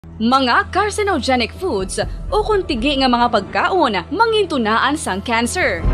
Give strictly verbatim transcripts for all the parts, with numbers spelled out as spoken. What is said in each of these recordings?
Mga carcinogenic foods ukon tigi nga mga pagkaon mangintunaan sang cancer.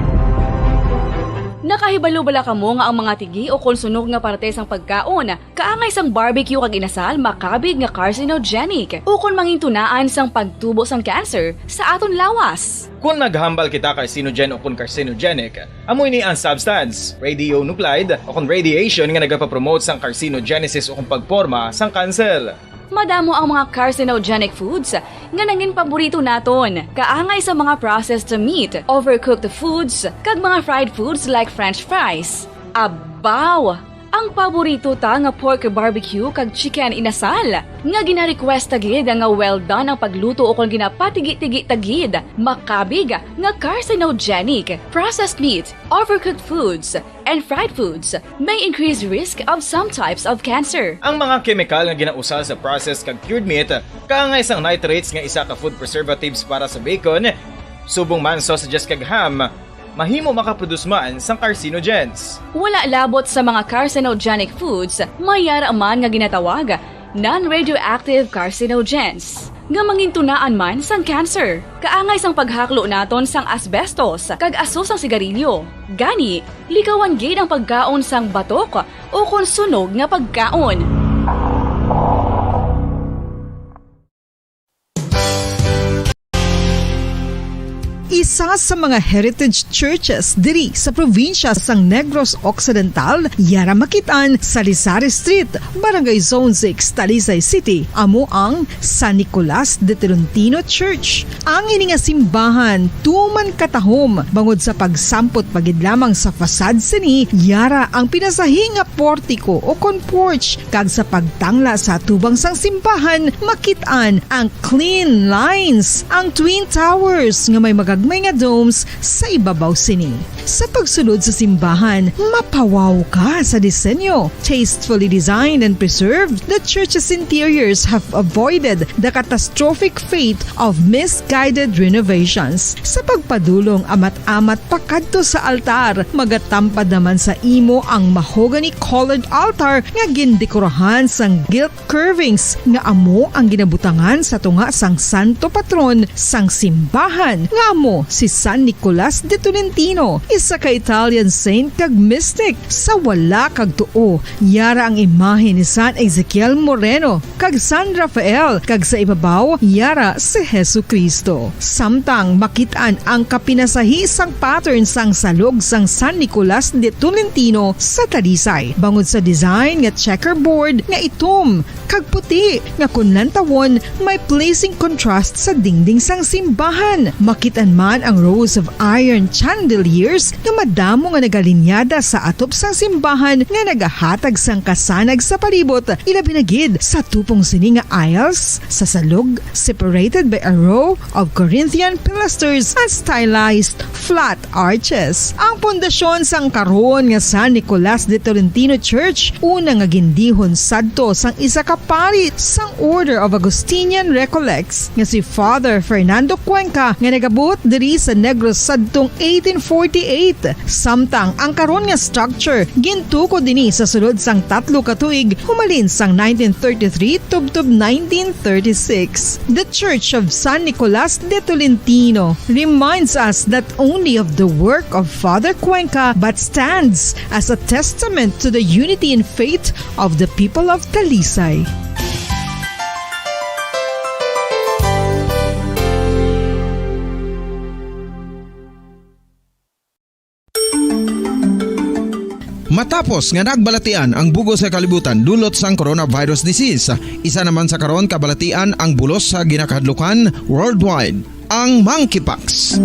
Nakahibalo bala kamo nga ang mga tigi ukon sunog nga parte sang pagkaon kaangay sang barbecue kag inasal makabig nga carcinogenic ukon mangintunaan sang pagtubo sang cancer sa aton lawas? Kon maghambal kita carcinogen ukon carcinogenic, amo ini ang substance, radionuclide ukon radiation nga nagapapromote sang carcinogenesis ukon pagporma sang cancer. Madamo ang mga carcinogenic foods nga nangin paborito naton, kaangay sa mga processed meat, overcooked foods, kag mga fried foods like french fries. Abaw! Ang paborito ta nga pork barbecue kag chicken inasal, nga gina-request ta gid nga well done ang pagluto ukon ginapatigi-tigi ta gid, makabig nga carcinogenic. Processed meat, overcooked foods, and fried foods may increase risk of some types of cancer. Ang mga kemikal nga ginausal sa processed kag cured meat, kaangay sang nitrates nga isa ka food preservatives para sa bacon, subong man sausages kag ham, mahimo makaproduce man sang carcinogens. Wala labot sa mga carcinogenic foods, may yara man nga ginatawag non-radioactive carcinogens, nga mangintunaan man sang cancer. Kaangay sang paghaklo naton sang asbestos kag aso sang sigarilyo. Gani, likawan gid ang pagkaon sang batok ukon sunog nga pagkaon. Isa sa mga heritage churches diri sa probinsya sang Negros Occidental, yara makit-an sa Rizal Street, Barangay Zone six, Talisay City, amo ang San Nicolas de Tolentino Church. Ang ini nga simbahan, tuman katahom, bangod sa pagsampot pa gid lamang sa facade sini, yara ang pinasahi nga portiko ukon porch, kag sa pagtangla sa atubang sang simbahan, makit-an ang clean lines, ang twin towers nga may magagmay nga domes sa ibabaw sini. Sa pagsulod sa simbahan, mapawaw ka sa disenyo. Tastefully designed and preserved, the church's interiors have avoided the catastrophic fate of misguided renovations. Sa pagpadulong amat-amat pakadto sa altar, magatampad naman sa imo ang mahogany-colored altar nga gindekorahan sang gilt curvings nga amo ang ginabutangan sa tunga sang santo patron sang simbahan, nga amo si San Nicolas de Tolentino, isa ka Italian saint kag mystic. Sa wala kag tuo, yara ang imahe ni San Ezekiel Moreno kag San Rafael, kag sa ibabaw, yara si Jesu-Cristo. Samtang makit-an ang kapinasahi sang pattern sang salog sang San Nicolas de Tolentino sa Talisay, bangod sa design nga checkerboard nga itom kag puti, nga kon lantawon, may pleasing contrast sa dingding sang simbahan. Makit-an man ang rows of iron chandeliers nga madamo nga nagalinyada sa atop sang simbahan nga nagahatag sang kasanag sa palibot, ilabi na gid sa tupong sini nga aisles sa salog, separated by a row of Corinthian pilasters and stylized flat arches. Ang pundasyon sang karon nga San Nicolas de Tolentino Church, una nga gindihon sadto sang isa ka pari sang Order of Augustinian Recollects nga si Father Fernando Cuenca, nga nagabot diri sa Negros sadtong eighteen forty-eight. Samtang ang karon nga structure gintukod ini sa sulod sang tatlo ka tuig, humalin sang nineteen thirty-three tubtob nineteen thirty-six. The Church of San Nicolas de Tolentino reminds us not only of the work of Father Cuenca, but stands as a testament to the unity in faith of the people of Talisay. Matapos nga nagbalatian ang bug-os nga kalibutan dulot sang coronavirus disease, isa naman sa karon kabalatian ang bulos sa ginakahadlukan worldwide, ang monkeypox.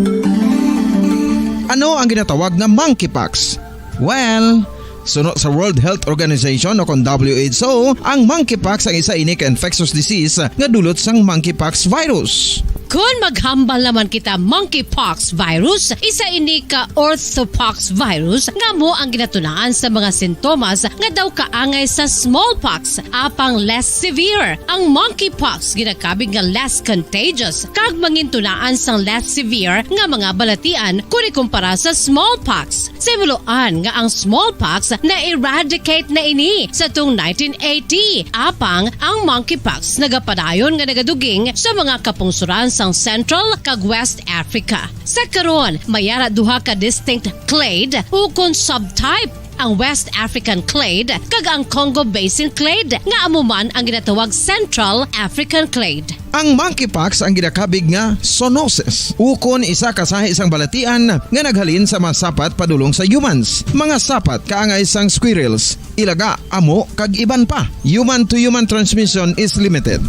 Ano ang ginatawag na monkeypox? Well, suno sa World Health Organization o kon W H O, ang monkeypox ang isa ini ka infectious disease nga dulot sang monkeypox virus. Kon maghambal naman kita monkeypox virus, isa ini ka orthopox virus nga amo ang ginatunaan sa mga sintomas nga daw kaangay sa smallpox, apang less severe. Ang monkeypox ginakabig nga less contagious kag mangintunaan sang less severe nga mga balatian kon ikumpara sa smallpox. Simuloan nga ang smallpox na-eradicate na ini sa tung nineteen eighty, apang ang monkeypox nagapadayon nga nagaduging sa mga kapungsoran sang Central kag West Africa. Sa karon, may ara duha ka distinct clade ukon subtype, ang West African clade kag ang Congo Basin clade, nga amo man ang ginatawag Central African clade. Ang monkeypox ang ginakabig nga zoonosis, ukon isa ka sahi sang balatian nga naghalin sa mga sapat padulong sa humans, mga sapat kaangay sang squirrels, ilaga, amo, kag iban pa. Human-to-human transmission is limited.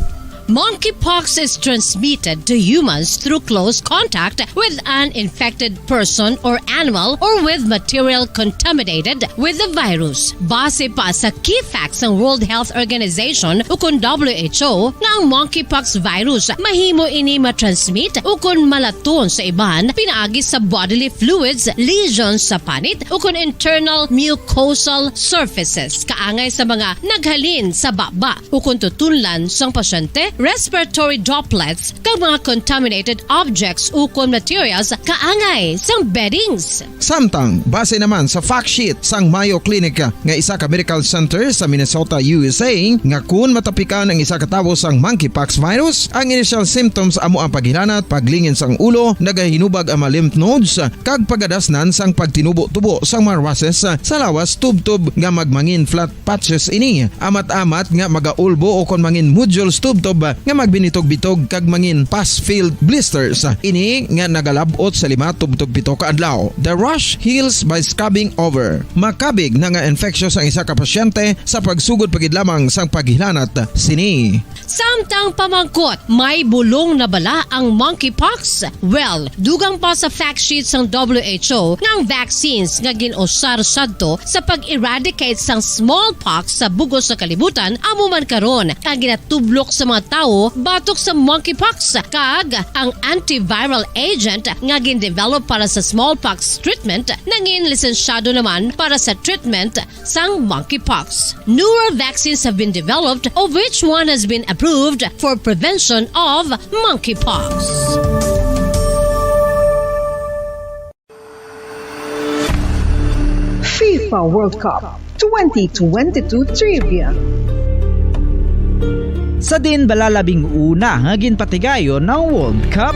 Monkeypox is transmitted to humans through close contact with an infected person or animal or with material contaminated with the virus. Base pa sa key facts sang World Health Organization ukon W H O, nga ang monkeypox virus mahimo ini matransmit ukon malaton sa iban pinaagi sa bodily fluids, lesions sa panit, ukon internal mucosal surfaces, kaangay sa mga naghalin sa baba ukon tutunlan sang pasyente, respiratory droplets, kag mga contaminated objects ukon materials kaangay sang beddings. Samtang, base naman sa fact sheet sang Mayo Clinic nga isa ka medical center sa Minnesota, U S A, nga kun matapikan ang isa ka tawo sang monkeypox virus, ang initial symptoms amo ang paghilanat, paglingin sang ulo, nagahinubag ang mga lymph nodes, kag pagadasnan sang pagtinubo-tubo sang mga rashes sa lawas, tubtob nga magmangin flat patches ini, amat-amat nga magaulbo ukon mangin nodules tubtob nga magbinitog-bitog kag mangin pus-filled blisters. Ini nga nagalab-ot sa lima tubtob pito ka adlaw. The rash heals by scabbing over. Makabig na nga infectious ang isa ka pasyente sa pagsugod pa gid lamang sang paghilanat sini. Samtang pamangkot, may bulong na bala ang monkeypox? Well, dugang pa sa fact sheet sang W H O nga ang vaccines nga gin-usar sadto sa pag-eradicate sang smallpox sa bug-os nga kalibutan amo man karon ang ginatublok sa mga tawo batok sa monkeypox, kag ang antiviral agent nga gin-develop para sa smallpox treatment nangin lisensyado naman para sa treatment sang monkeypox. Newer vaccines have been developed, of which one has been approved for prevention of monkeypox. FIFA World Cup twenty twenty-two Trivia. Sa din bala labing una nga ginpatigayon ang World Cup?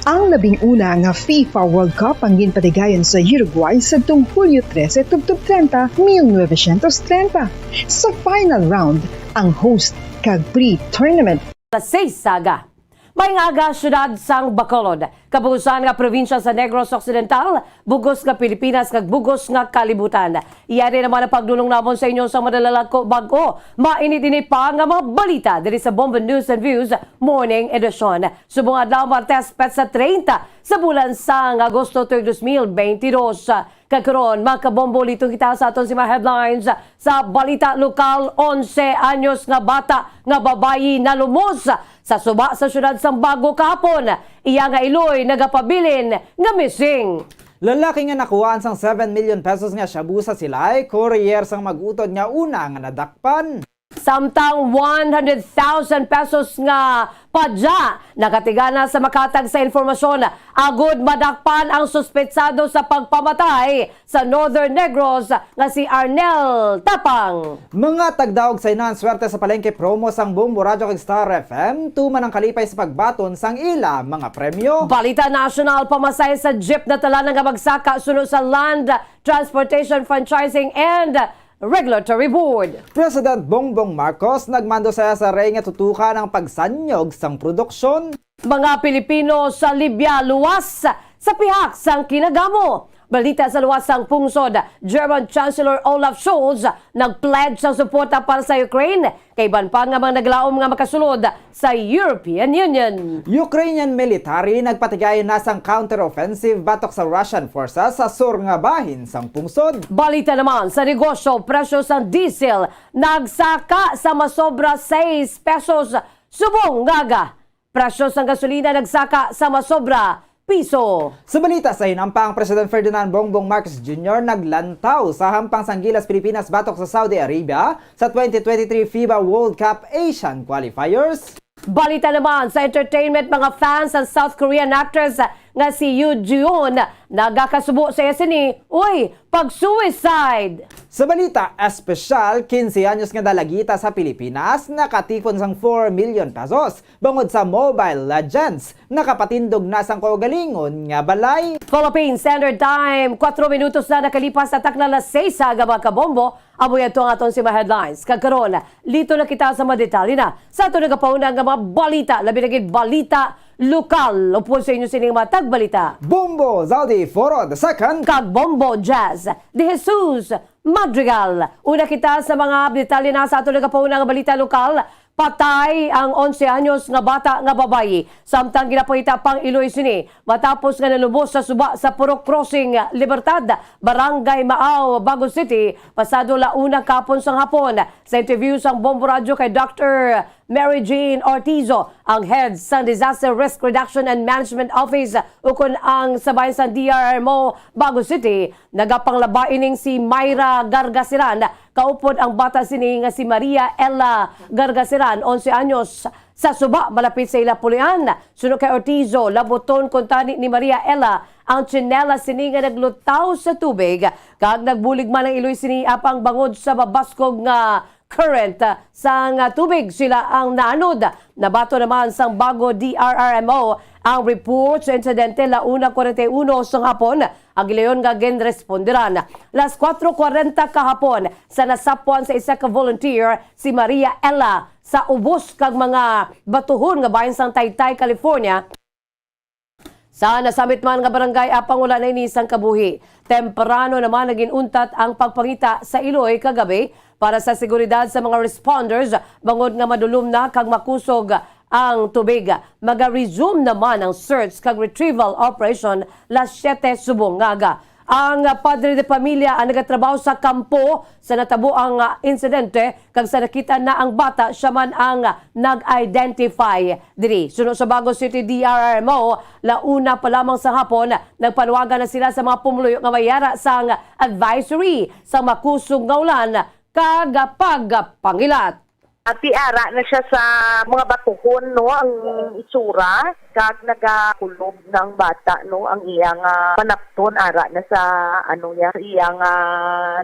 Ang labing una nga FIFA World Cup ang ginpatigayon sa Uruguay sadtong Hulyo trese tubtob treinta, mil novecientos treinta. Sa final round, ang host kag pre-tournament. Alas seis sa aga. Maayong aga, siyudad sang Bacolod, kabugusan nga probinsya sa Negros Occidental, bugos nga Pilipinas, kag bugos nga kalibutan. Yari naman ang pagdulong namon sa inyo sa madalalag ko bag-o. Mainit-init pa nga mga balita diri sa Bombo News and Views Morning Edition. Subong adlaw, Martes, petsa treinta sa bulan sang Agosto, tuig dos mil beintidos. Kag karon, mga kabombo, liton kita sa aton sima headlines. Sa balita lokal, onse anyos nga bata nga babayi nalumos sa suba sa siyudad sang Bago kahapon. Iya nga iloy nagapabilin nga missing. Lalaki nga nakuhaan sang seven million pesos nga shabu sa Silay, courier sang mag-utod nga una nga nadakpan. Samtang one hundred thousand pesos nga padya nakatigana sa makatag sa informasyon agud madakpan ang suspetsado sa pagpamatay sa Northern Negros nga si Arnel Tapang. Mga tagdaog sa inang swerte sa palengke promo sang Bombo Radyo kag Star F M, tuman ang kalipay sa pagbaton sang ila mga premyo. Balita nasyonal, pamasay sa jeep na tala na nga magsaka suno sa Land Transportation Franchising and Regulatory Board. President Bongbong Marcos nagmando sa S R A nga tutukan ang pagsanyog sang produksyon. Mga Pilipino sa Libya luwas sa pihak sang kinagamo. Balita sa luwas sang pungsod, German Chancellor Olaf Scholz nag-pledge sang suporta para sa Ukraine, kay iban pa nga mga naglaom nga makasulod sa European Union. Ukrainian military nagpatigayon na sang counter-offensive batok sa Russian forces sa sur nga bahin sang pungsod. Balita naman sa negosyo, presyo sang diesel nagsaka sa masobra sais pesos Subong nga aga, presyo sang gasolina nagsaka sa masobra piso. Sa balita sa hinampang, President Ferdinand Bongbong Marcos Junior naglantaw sa hampang sang Gilas Pilipinas batok sa Saudi Arabia sa twenty twenty-three FIBA World Cup Asian Qualifiers. Balita naman sa entertainment, mga fans sang South Korean actress nga si Yoo Ji-yoon nagakasubo sa iya sini, uy, pag-suicide. Sa balita espesyal, quince anyos nga dalagita sa Pilipinas nakatipon sang four million pesos bangod sa Mobile Legends. Nakapatindog na sang kaugalingon nga balay. Philippine Standard Time, kuwatro minutos na nakalipas sa takna alas seis sa aga, mga kabombo. Amo yadto ang aton sima headlines. Kag karon, lito na kita sa mga detalye na sa aton nagapauna nga mga balita, labi na gid balita lokal. Upod sa inyo sining mga tagbalita, Bombo Zaldi Foro the second kag Bombo Jazz de Jesus Madrigal. Una kita sa mga detalye na sa aton nagapauna nga balita lokal. Patay ang onse anyos nga bata nga babayi, samtang ginapangita pang iloy sini matapos nga nalubos sa suba sa Purok Crossing, Libertad, Barangay Maaw, Bago City, pasado la una kahapon sang hapon. Sa interview sang Bombo Radyo kay Doctor Mary Jane Ortizo, ang head sang Disaster Risk Reduction and Management Office, ukon ang sa bahin sang D R R M O Bago City, nagapanglaba ining si Myra Gargasiran, kaupod ang bata sini nga si Maria Ella Gargasiran, onse anyos, sa suba malapit sa ila pulian. Suno kay Ortizo, labuton kuntani ni Maria Ella ang tsinelas sini nga naglutaw sa tubig, kag nagbulig man ang iloy sini apang bangod sa mabaskog nga current, ah, sang, ah, tubig sila ang naanod. Nabaton naman sang Bago D R R M O ang report sa insidente la una kwarenta y uno sang hapon. Ang gilayon nga ginresponderan, las kuwatro kwarenta kahapon, sa nasapwan sa isa ka volunteer si Maria Ella sa ubos kag mga batuhon nga bahin sang Taytay, California. Sa nasamit man nga barangay, apang wala na ini sang kabuhi. Temprano naman naging untat ang pagpangita sa iloy kagabi para sa seguridad sa mga responders, bangod nga madulom na kag makusog ang tubig. Maga-resume naman ang search kag retrieval operation las siyete subong nga aga. Ang padre de pamilya ang nagatrabaho sa kampo sa natabo ang, ah, insidente, kag sa nakita na ang bata, siya man ang, ah, nag-identify diri. Suno sa Bago City D R R M O, la una pa lamang sa hapon, nagpaluwagan na sila sa mga pumuluyo nga mayara sang advisory sa makusog nga ulan kag pagpangilat. Ati ara na siya sa mga batuhon, no, ang itsura, kag nagakulob na ang bata, no, ang iya nga panapton ara na sa, ano, ya, sa iya nga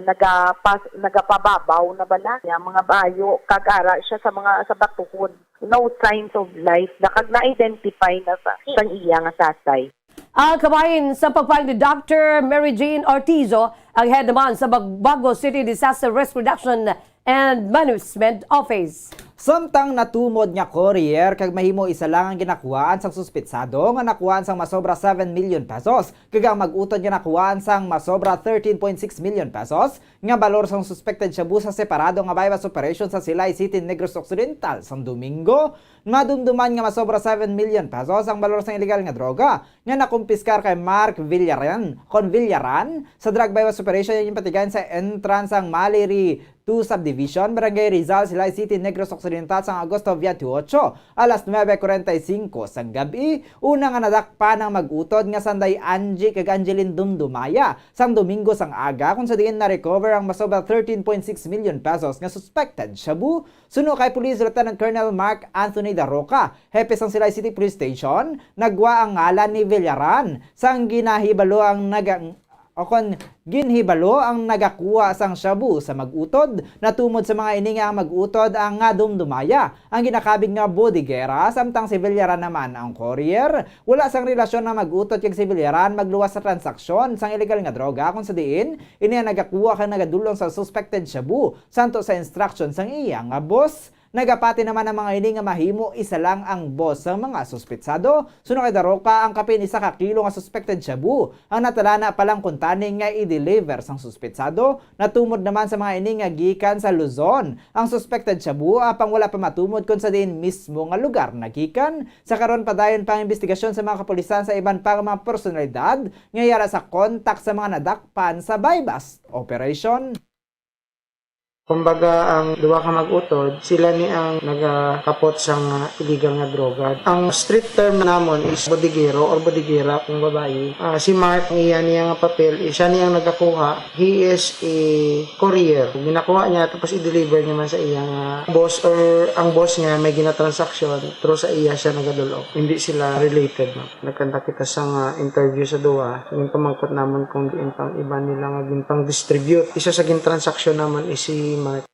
nagapas-, nagapababaw na bala niya mga bayo, kag ara siya sa mga, sa batuhon. No signs of life na, kag na-identify na sa, sang iya nga tatay. Ang kabahin sa pagpahayag ni Doctor Mary Jane Ortizo, ang head naman sa Bag-, Bago City Disaster Risk Reduction and Management Office. Samtang natumod nga courier kag mahimo isa lang ang ginakuhaan sang suspitsado nga nakuhaan sang masobra seven million pesos, kag ang mag-utod nga nakuhaan sang masobra thirteen point six million pesos nga balor sang suspected shabu sa separado nga buy-bust operation sa Silay City, Negros Occidental sang Domingo. Madumduman nga masobra seven million pesos ang balor sang illegal nga droga nga nakumpiskar kay Mark Villaran, kon Villaran, sa drug buy-bust operation nga ginpatigayon sa entrance sang Maliri two Subdivision, Barangay Rizal, Silay City, Negros Occidental, sang Agosto twenty-eight, alas nuebe kwarenta y singko sang gab-i. Una nga nadakpan ang mag-utod nga sanday Angie kag Angeline Dumdumaya sang Domingo sang aga, kung sa diin na-recover ang masobra thirteen point six million pesos nga suspected shabu. Suno kay Police Lieutenant Colonel Mark Anthony Daroca, hepe sang Silay City Police Station, nagwa ang ngalan ni Villaran sang ginahibalo ang naga-, o kon ginhibalo ang nagakuha sang shabu sa mag-utod. Natumod sa mga ini nga ang mag-utod ang nga Dumdumaya ang ginakabig nga bodigera, samtang si Villaran naman ang courier. Wala sang relasyon ang mag-utod kag si Villaran magluwas sa transaksyon sang illegal nga droga, kung sa diin ini ang nagakuha kag nagadulong sa suspected shabu, santo sa instruction sang iya nga boss. Nagapati naman ang mga ini nga mahimo isa lang ang boss sang mga suspitsado. Suno kay Daroca, ang kapin isa ka kilo nga suspected shabu ang natalana pa lang kuntani nga i-deliver sang suspitsado. Natumod naman sa mga ini nga gikan sa Luzon ang suspected shabu, apang wala pa matumod kon sa diin mismo nga lugar nagikan. Sa karon, padayon pa ang imbestigasyon sa mga kapulisan sa iban pa nga mga personalidad nga yara sa kontak sa mga nadakpan sa buy-bust operation. Kumbaga, ang duha ka mag-utod, sila ni ang nagakapot sang, ah, illegal nga droga. Ang street term namon is bodegero or bodegera kung babayi. Ah, si Mark, ang iya niya nga papel, eh, siya ni ang nagakuha. He is a courier. Ginakuha niya tapos i-deliver niya man sa iya nga boss or ang boss niya may ginatransaksyon, pero sa iya siya nagadulop. Hindi sila related, no? Nagkanta kita sa nga interview sa duha, yung pamangkot namon kung diin pang iba nila nga ginpang-distribute. Isa sa gintransaksyon namon is si Mark.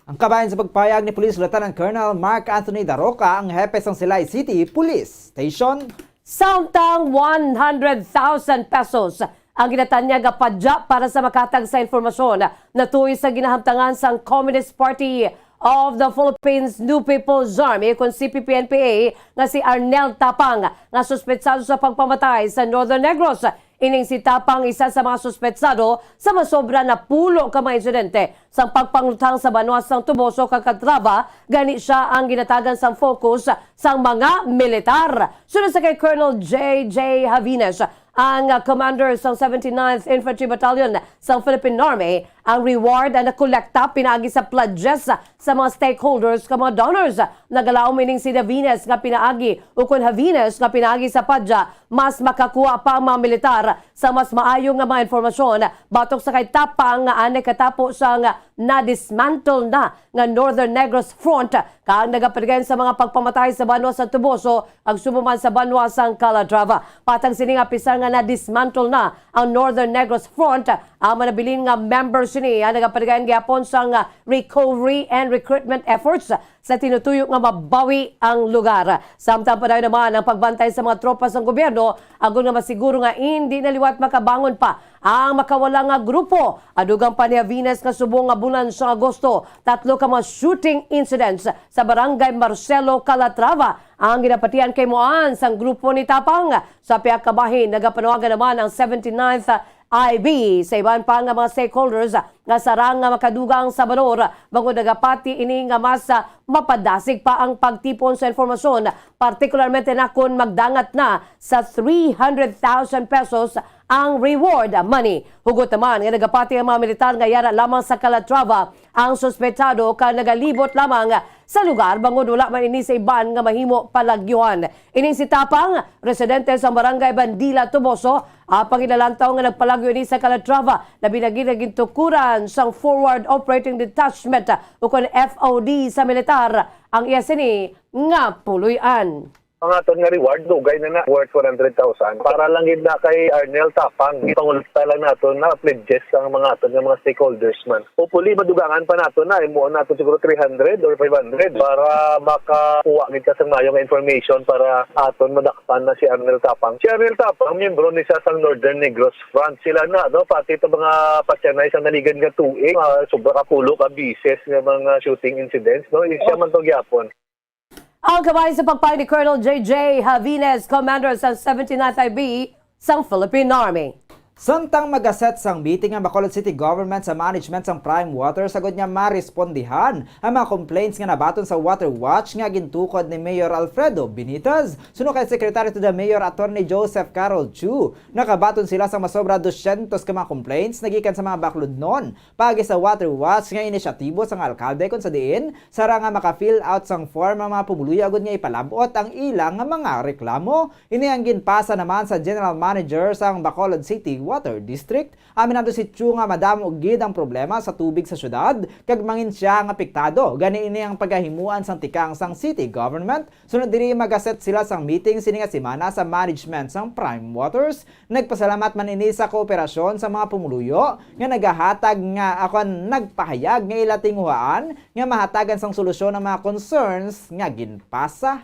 Ang kabahin sa pagpayag ni Police Lieutenant Colonel Mark Anthony Daroca, ang hepe sang Silay City Police Station. Samtang one hundred thousand pesos ang ginatanyag nga padya para sa makatag sa informasyon natuy sa ginahamtangan sang Communist Party of the Philippines New People's Army, kon C P P N P A, nga si Arnel Tapang, nga suspetsado sa pagpamatay sa Northern Negros. Ining si Tapang isa sa mga suspetsado sa masobra na pulo ka mga insidente sang pagpangluthang sa banwa sang Toboso kag Calatrava, gani siya ang ginatagan sang focus sang mga militar. Sunod sa kay Colonel J J Javines, ang, ah, commander sang seventy-ninth Infantry Battalion sang Philippine Army, ang reward ang nakolekta pinaagi sa pledges sa mga stakeholders kag mga donors. Nagalaom ining si Davines nga pinaagi ukon Javines nga pinaagi sa padya, mas makakuha pa ang mga militar sa mas maayo nga mga informasyon batok sa kay Tapang nga anay katapo sang na-dismantle na nga Northern Negros Front kag nagapaligay sa mga pagpamatay sa banwa sa Toboso kag subong man sa banwa sang Calatrava. Patag sini nga, apisar nga na-dismantle na ang Northern Negros Front, ang manabilin nga member sini ang nagapaligay gihapon sang recovery and recruitment efforts sa tinutuyo nga mabawi ang lugar. Samtang padayon naman ang pagbantay sa mga tropa sang gobyerno agod nga masiguro nga indi na liwat makabangon pa ang makawala nga grupo. Adugang pa ni Javines nga subong nga bulan sang Agosto, tatlo ka mga shooting incidents sa Barangay Marcelo, Calatrava ang ginapatian kay muan sang grupo ni Tapang. Sa pihak kabahin, nagapanawagan naman ang seventy-ninth I B sa iban pa nga mga stakeholders nga sarang nga makadugang sa balor, bangod nagapati ini nga mas, ah, mapadasig pa ang pagtipon sa informasyon, partikularmente na kon magdangat na sa three hundred thousand pesos ang reward money. Hugot naman nga nagapati ang mga militar nga yara lamang sa Calatrava ang suspetsado kag nagalibot lamang sa lugar, bangod wala man ini sa iban nga mahimo palagyuhan. Ining si Tapang, residente sa Barangay Bandila, Toboso, ang panginalantaw nga nagpalagyo ini sa Calatrava, labi na gid nga gintukuran sang Forward Operating Detachment, ukon F O D sa militar, ang iya sini nga puloy-an. Ang aton nga reward, dugay na na, worth one hundred thousand. Para lang gid na kay Arnel Tapang, gipangulta lang naton na pledges ang mga aton nga mga stakeholders man. Hopefully, madugangan pa naton na, imo naton siguro three hundred or five hundred para makakuha gid ka sang mayo nga information para aton madakpan na si Arnel Tapang. Si Arnel Tapang, miyembro ni siya sang Northern Negros Front. Sila na, no, pati to mga patyanay sa naligan nga tuig, ah, sobra ka pulo ka bisis nga mga shooting incidents, no, siya man to gyapon. Ang kabahin sa pagpayag ni Colonel J J Javines, commander sa seventy-ninth I B sang Philippine Army. Samtang magaset sang meeting ang Bacolod City Government sa management sang Prime Water, sagod nga marespondihan ang mga complaints nga nabaton sa Water Watch nga gintukod ni Mayor Alfredo Benitez, suno kay Secretary to the Mayor Attorney Joseph Carol Chu. Nakabaton sila sang masobra dusyentos ka mga complaints nagikan sa mga Bacolodnon paagi sa Water Watch nga inisyatibo sang alkalde, kon sa diin sarang nga maka-fill out sang form ang mga pumuluyo agud nga ipalab-ot ang ila nga mga reklamo. Ini ang ginpasa naman sa General Manager sang Bacolod City Water District. Aminado si Chu nga madamo gid ang problema sa tubig sa syudad kag mangin sia ang apektado. Gani ini ang pagahimuan sang tikang sang city government. Sunod diri, magaset sila sang meeting sini nga semana sa management sang Prime Waters. Nagpasalamat man ini sa kooperasyon sa mga pumuluyo nga nagahatag nga, akon, nagpahayag nga ila tinguhaan nga mahatagan sang solusyon ang mga concerns nga ginpasa.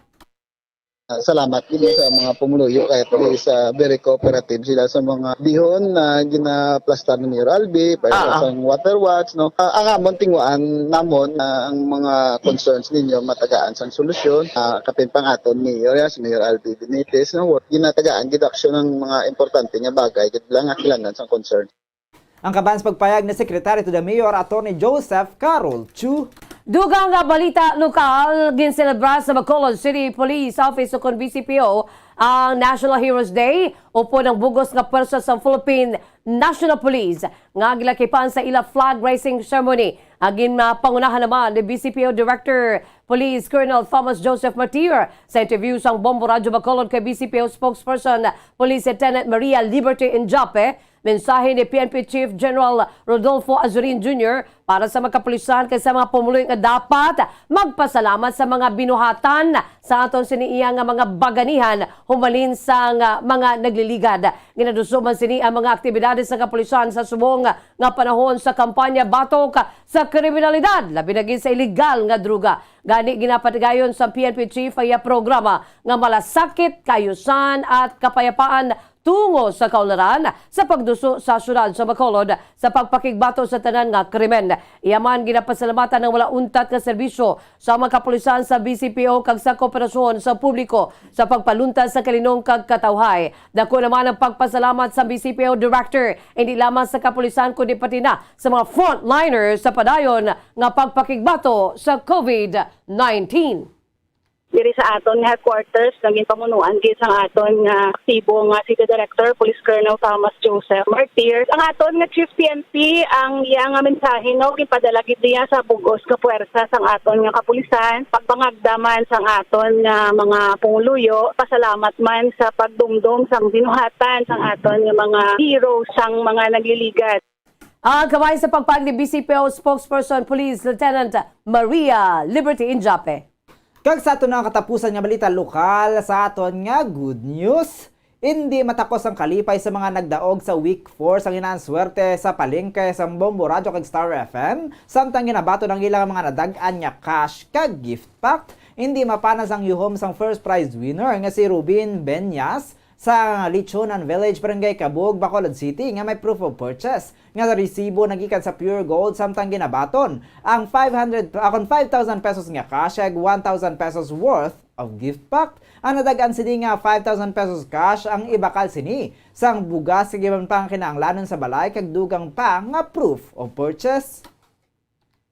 Ah, salamat gid sa mga pumuluyo, kay at least, ah, very cooperative sila sa mga bihon na ginaplastar ni Mayor Albi, para Ah, ah. sa Water Watch, no? Ah, ang amon tinguhaan namon, ah, ang mga concerns ninyo matagaan sang solusyon. Ah, kapin pang aton mayor, ya, si Mayor Albi Benitez, no? Ginatagaan gid aksyon ang mga importante nga bagay gid lang nga kinahanglan sang concern. Ang kaban sa pagpayag ni Secretary to the Mayor, Attorney Joseph Carol Chu. Dugang nga balita lokal, ginselebra sa Bacolod City Police Office ukon B C P O ang National Heroes Day upod ang bug-os nga pwersa sa Philippine National Police nga gilakipan sa ila flag raising ceremony. Ang ginpangunahan naman ni B C P O Director Police Colonel Thomas Joseph Martir. Sa interview sang Bombo Radyo Bacolod kay B C P O Spokesperson Police Lieutenant Maria Liberty Injape, mensahe ni P N P Chief General Rodolfo Azurin Junior para sa mga kapulisan kag sa mga pumuluyo nga dapat magpasalamat sa mga binuhatan sa aton sini iya nga mga baganihan humalin sa nga mga nagliligad. Ginaduso man sini ang mga aktibidades sa kapulisan sa subong nga panahon sa kampanya batok sa kriminalidad, labi na gid sa iligal nga droga. Gani, ginapatigayon sa P N P Chief ang iya programa nga Malasakit, Kaayusan at Kapayapaan tungo sa kaunlaran sa pagduso sa siyudad sa Bacolod sa pagpakigbato sa tanan nga krimen. Iya man ginapasalamatan ang wala untat nga serbisyo sa mga kapulisan sa B C P O kag sa kooperasyon sa publiko sa pagpaluntas sa kalinom kag katawhay. Dako naman ang pagpasalamat sa B C P O Director, hindi lamang sa kapulisan kundi pati na sa mga frontliners sa padayon nga pagpakigbato sa COVID nineteen. Diri sa aton nga headquarters, nga ginpamunuan gid sang aton nga aktibo nga City Director, Police Colonel Thomas Joseph Martir. Ang aton nga Chief P N P, ang iya nga mensahe, no, ginpadala gid niya sa bug-os nga puwersa sang aton nga kapulisan, pagpangagda man sang aton nga mga pumuluyo, pasalamat man sa pagdumdom sang binuhatan sang aton nga mga heroes sang mga nagliligad. Ang kabahin sa pagpag ni B C P O Spokesperson Police Lieutenant Maria Liberty Injape. Kag sa aton nga katapusan nga balita lokal, sa aton nga good news, indi matakos ang kalipay sa mga nagdaog sa Week four sang Hinaan Swerte sa palengke sang Bombo Radyo kag Star F M, samtang ginabaton ang ilang mga nadag-an nga cash kag gift pack. Indi mapanas ang yuhom sang first prize winner nga si Rubin Benyas sa Lechonan Village, Barangay Cabug, Bacolod City, nga may proof of purchase nga resibo nagikan sa Pure Gold, samtang ginabaton ang five hundred, akon, five thousand pesos nga cash kag one thousand pesos worth of gift pack. Ang nadag-an sini nga five thousand pesos cash ang ibakal sini sang bugas kag iban pa nga kinahanglanon sa balay kag dugang pa nga proof of purchase.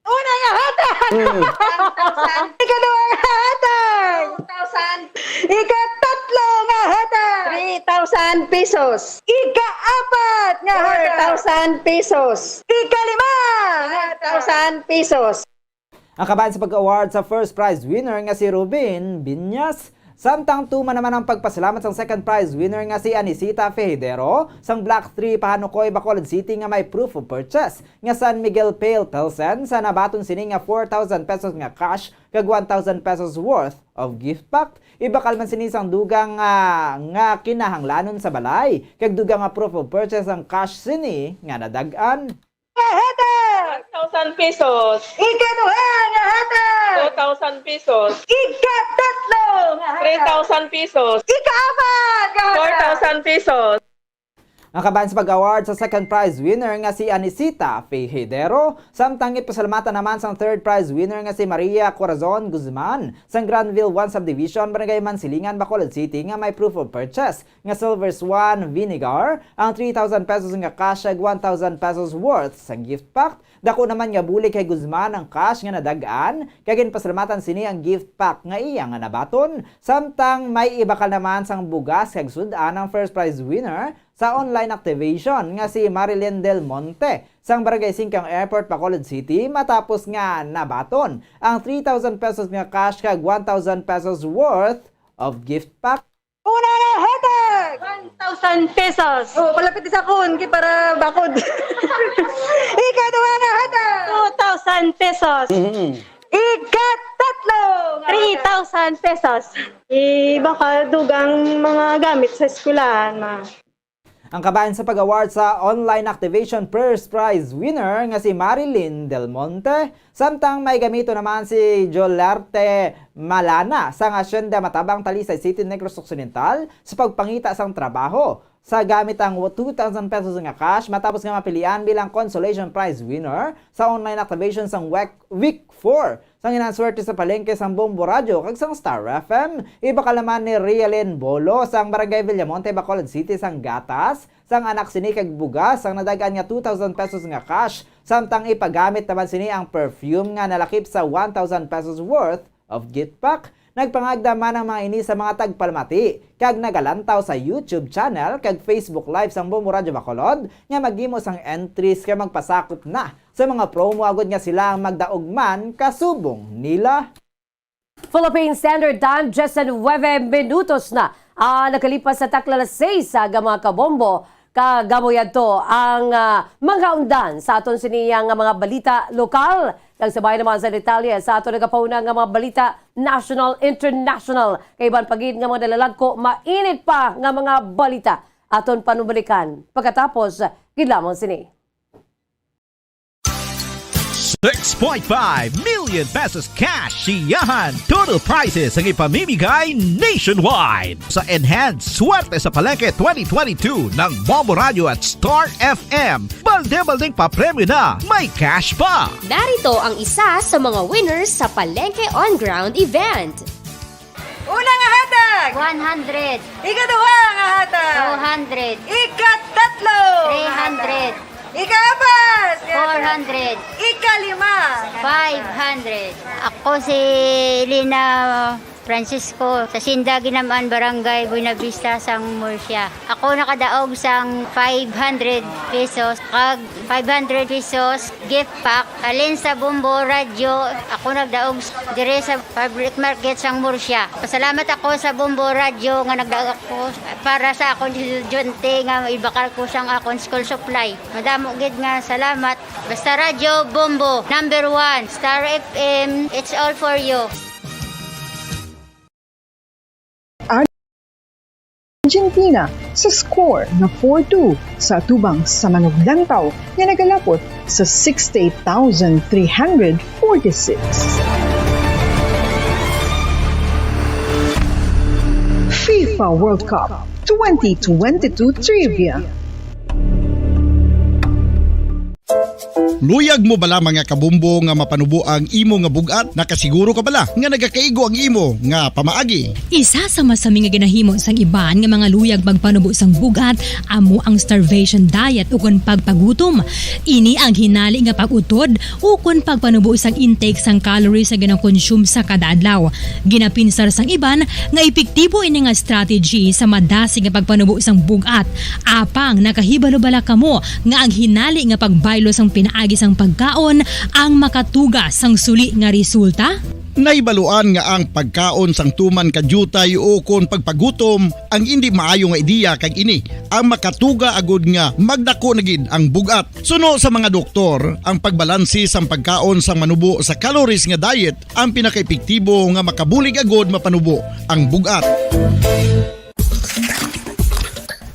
Una nga hatag! Mm. One thousand. Ikaduha nga hatag! Two thousand. Ikatatlo nga hatag! Three thousand pesos. Ikaapat nga hatag! Four thousand pesos. Ikalima nga hatag! Five thousand pesos. Ang kabahin sa pag-award sa first prize winner nga si Rubin Binyas, samtang tuman naman ang pagpasalamat sang second prize winner nga si Anisita Fejidero sang Block three, Pahanukoy, Bacolod City, nga may proof of purchase nga San Miguel Pale Pilsen, sa nabaton sini nga four thousand pesos nga cash kag one thousand pesos worth of gift pack. Ibakal man sini sang dugang, ah, nga kinahanglanon sa balay, kag dugang nga proof of purchase ang cash sini nga nadag-an. Hatag! One thousand pesos. Ikaduha nga hatag! Two thousand pesos. Ikatatlo nga hatag! Three thousand pesos. Ikaapat nga hatag! Four thousand pesos. Ang kabahin sa pag-award sa second prize winner nga si Anisita Fejidero, samtang ipasalamatan naman sang third prize winner nga si Maria Corazon Guzman sang Granville One Subdivision, Barangay Mansilingan, Bacolod City, nga may proof of purchase nga Silver Swan Vinegar, ang three thousand pesos nga cash kag one thousand pesos worth sang gift pack. Dako naman nga bulig kay Guzman ang cash nga nadag-an, kag ginpasalamatan sini ang gift pack nga iya nga nabaton. Samtang may ibakal naman sang bugas kag sud-an ang first prize winner sa online activation nga si Marilyn Del Monte sang Barangay Singkang Airport, Bacolod City, matapos nga nabaton ang three thousand pesos nga cash kag one thousand pesos worth of gift pack. Una nga hatag! One thousand pesos. Oh, palapit sa kun, kay para bakod. Ikaduha nga hatag! Two thousand pesos. Mhm. Ikatatlo nga hatag! Three thousand pesos. Iba ka dugang mga gamit sa eskwelahan, ma. Ang kabahin sa pag-award sa online activation first prize winner nga si Marilyn Del Monte, samtang may gamito naman si Jolarte Malana sang Hacienda Matabang, Talisay City, Negros Occidental, sa pagpangita sang trabaho sa gamit ang two thousand pesos nga cash, matapos nga mapilian bilang consolation prize winner sa online activation sang week, week four sang Hinaan Swerte sa palengke sang Bombo Radyo kag sang Star F M. Ibakal naman ni Rialyn Bolo sang Barangay Villamonte, Bacolod City, sang gatas sang anak sini kag bugas sang nadag-an nga two thousand pesos nga cash, samtang ipagamit naman sini ang perfume nga nalakip sa one thousand pesos worth of gift pack. Nagpangagda man ang mga ini sa mga tagpalamati kag nagalantaw sa YouTube channel kag Facebook Live sang Bombo Radyo Bacolod nga maghimo sang entries kag magpasakop na sa mga promo agod nga sila ang magdaog man kasubong nila. Philippine Standard Time, diyes nuwebe minutos na ang nakalipas sa takla alas seis sa aga, mga kabombo. Kag amo yadto ang, ah, mga undan sa aton sini nga mga balita lokal. Kag sabay naman sa detalye sa aton nagapauna nga mga balita national, international, kay iban pa gid nga mga nalalagko, mainit pa nga mga balita aton panumalikan pagkatapos gid lamang sini. Six point five million pesos cash siyahan. Total prizes ang ipamimigay nationwide. Sa Enhanced Swerte sa Palengke twenty twenty-two ng Bombo Radio at Star F M. Balde-baldeng papremyo na, may cash pa. Narito ang isa sa mga winners sa Palengke On Ground event. Una nga hatag! One hundred. Ikaduha nga hatag! Two hundred. Ikatatlo nga hatag! Three hundred. Ikaapat! Four hundred. Ikalima! Five hundred. Ako si Lina Francisco, sa Sinda Ginaman, Barangay Buenavista, sang Murcia. Ako nakadaog sang five hundred pesos, kag five hundred pesos gift pack. Halin sa Bombo Radyo, ako nagdaog s-, dire sa public market sang Murcia. Pasalamat ako sa Bombo Radyo nga nagdaog ako para sa akon estudyante nga ibakal ko sang akon school supply. Madamo gid nga salamat. Basta Radyo Bombo, number one. Star F M, it's all for you. Argentina sa score nga four two sa atubang sa manuglantaw nga nagalapot sa sixty-eight thousand three hundred forty-six. FIFA World Cup twenty twenty-two Trivia. Luyag mo bala, mga kabumbo, nga mapanubo ang imo nga bug-at? Nakasiguro ka bala nga nagakaigo ang imo nga pamaagi? Isa sa masami nga ginahimo sang iban nga mga luyag magpanubo sang bug-at amo ang starvation diet ukon pagpagutom. Ini ang hinali nga pag-utod ukon pagpanubo sang intake sang calories nga ginakonsume sa kada adlaw. Ginapinsar sang iban nga epektibo ini nga strategy sa madasig nga pagpanubo sang bug-at. Apang nakahibalo bala kamo nga ang hinali nga pagbaylo sang pinaagi sang pagkaon ang makatuga sang suli nga resulta? Nahibaluan nga ang pagkaon sang tuman ka diutay ukon pagpagutom ang indi maayo nga ideya, kag ini ang makatuga agud nga magdako na gid ang bug-at. Suno sa mga doktor, ang pagbalanse sang pagkaon sang manubo sa calories nga diet ang pinakaepektibo nga makabulig agud mapanubo ang bug-at.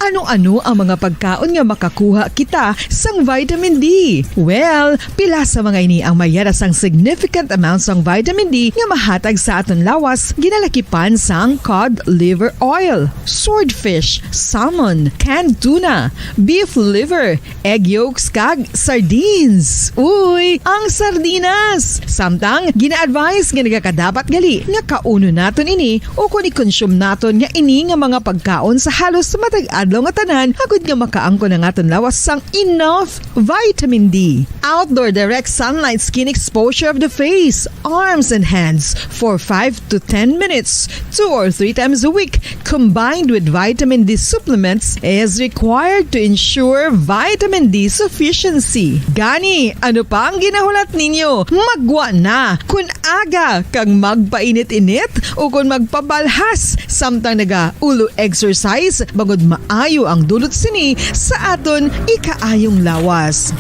Ano-ano ang mga pagkaon nga makakuha kita sang vitamin D? Well, pila sa mga ini ang mayara sang significant amount sang vitamin D nga mahatag sa aton lawas, ginalakipan sang cod liver oil, swordfish, salmon, canned tuna, beef liver, egg yolks, kag sardines. Uy, ang sardinas! Samtang gina-advise nga nagakadapat gali nga kaunon naton ini ukon i-consume naton nga ini nga mga pagkaon sa halos matag adlaw nga tanan, agud nga makaangkon ang aton lawas sang enough vitamin D. Outdoor direct sunlight skin exposure of the face, arms, and hands for five to ten minutes, two or three times a week, combined with vitamin D supplements, is required to ensure vitamin D sufficiency. Gani, ano pa ang ginahulat ninyo? Maggwa na! Kon aga kag magpainit-init ukon magpabalhas samtang naga-ulo exercise, bangod maayo ang dulot sini sa aton ikaayong lawas.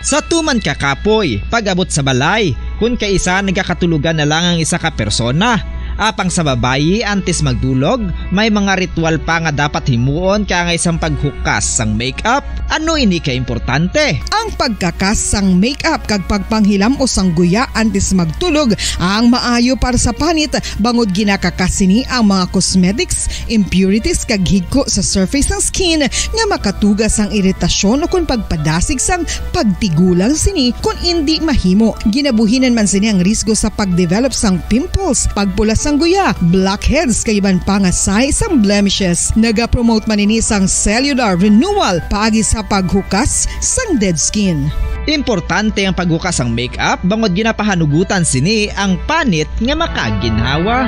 Sa tuman ka kapoy, pag-abot sa balay, kun kaisa nagakatulogan na lang ang isa ka persona. Apang sa babayi, antes magdulog, may mga ritual pa nga dapat himuon, kaangay sang paghukas sang makeup. Ano ini ka importante? Ang pagkakas sang makeup kag pagpanghilam-os sang guya antes magtulog ang maayo para sa panit, bangod ginakakas sini ang mga cosmetics, impurities, kag higko sa surface sang skin nga makatuga sang iritasyon ukon pagpadasig sang pagtigulang sini kon indi mahimo. Ginabuhinan man sini ang risgo sa pagdevelop sang pimples, pagpula sang guya, blackheads, kag iban pa nga sahi sang blemishes. Nagapromote man ini sang cellular renewal paagi sa paghukas sang dead skin. Importante ang paghukas sang make-up bangod ginapahanugutan sini ang panit nga makaginhawa.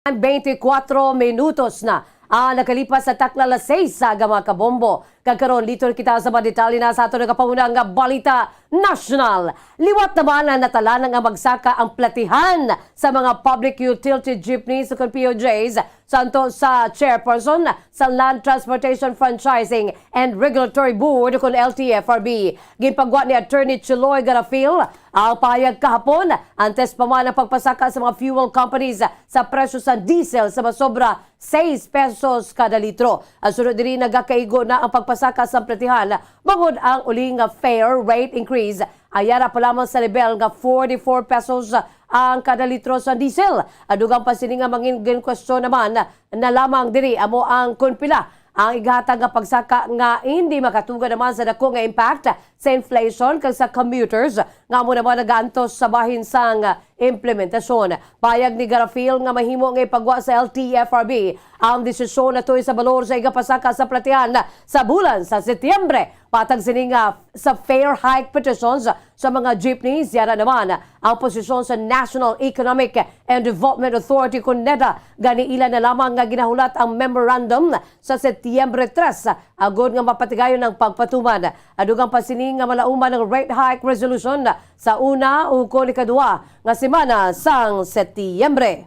Twenty-four minutos na ang nakalipas sa takna alas seis sa aga, mga kabombo. Kag karon, liton kita sa mga detalye na sa aton nagapanguna nga balita nasyonal. Liwat naman ang natalanan nga magsaka ang platihan sa mga public utility jeepneys o kon P U Js santo sa chairperson sa Land Transportation Franchising and Regulatory Board o kon L T F R B. Ginpagwa ni Attorney Chiloy Garafil ang pahayag kahapon, antes pa man ang pagpasaka sa mga fuel companies sa presyo sa diesel sa masobra sais pesos kada litro. Ang sunod diri, nagakaigo na ang pagpasaka sa platihan bangod ang uli nga fare rate increase ay yara pa lamang sa level nga forty-four pesos ang kada litro sa diesel. Ang dugang pa sini nga mangin-, ginkwestiyon naman na lamang diri amo ang kon pila ang igahatag nga pagsaka nga hindi makatuga naman sa dako nga impact sa inflation kag sa commuters nga amo naman nagaantos sa bahin sang implementasyon. Payag ni Garafil nga mahimo nga ipagwa sa L T F R B ang desisyon natuy sa balor sa igapasaka sa platihan sa bulan sa Setyembre. Patag sini nga sa fare hike petitions sa mga jeepneys, yara naman ang posisyon sa National Economic and Development Authority, kon NEDA. Gani, ila na lamang nga ginahulat ang memorandum sa Setyembre tres, agod nga mapatigayon ang pagpatuman. Ang dugang pa sini nga malauman ang rate hike resolution sa una o kon ikaduha nga semana sang Setyembre.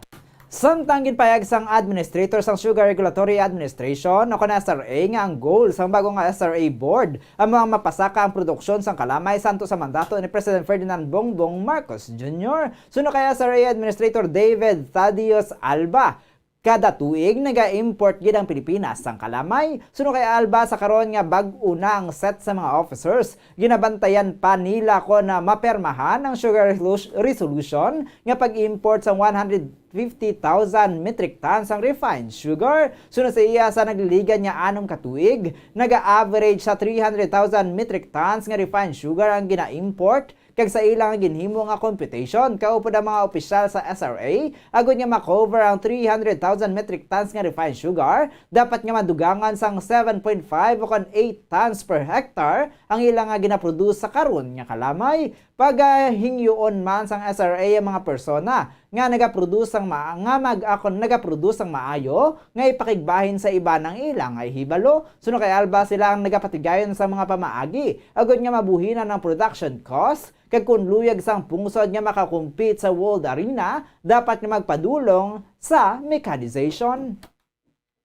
Samtang ginpahayag sang administrator sang Sugar Regulatory Administration o kon S R A nga ang goal sang bago nga S R A board ang mga mapasaka ang produksyon sang kalamay santo sa mandato ni President Ferdinand Bongbong Marcos Junior. Suno kay S R A Administrator David Thaddeus Alba, kada tuig naga-import gid ang Pilipinas sang kalamay. Suno kay Alba, sa karon nga bag-o na ang set sa mga officers, ginabantayan pa nila kon, ah, mapermahan ang Sugar Resolu-, Resolution nga pag-import sang one hundred fifty thousand metric tons ang refined sugar. Suno sa iya, sa nagliligan nga anom ka tuig, naga-average sa three hundred thousand metric tons nga refined sugar ang gina-import, kag sa ila nga ginhimo nga computation, kaupod ang mga opisyal sa S R A, agod nga ma-cover ang three hundred thousand metric tons nga refined sugar, dapat nga madugangan sang seven point five o kon eight tons per hectare ang ila nga ginaproduce sa karon nga kalamay. Pagahingyoon man sang S R A ang mga persona nga nagaproduce sang ma-, nga mag-, akon nagaproduce sang maayo nga ipakigbahin sa iban ang ila nga hibalo. Suno kay Alba, sila ang nagapatigayon sa mga pamaagi agod nga mabuhinan ang production cost, kag kon luyag sang pungsod nga makakompete sa world arena, dapat nga magpadulong sa mechanization.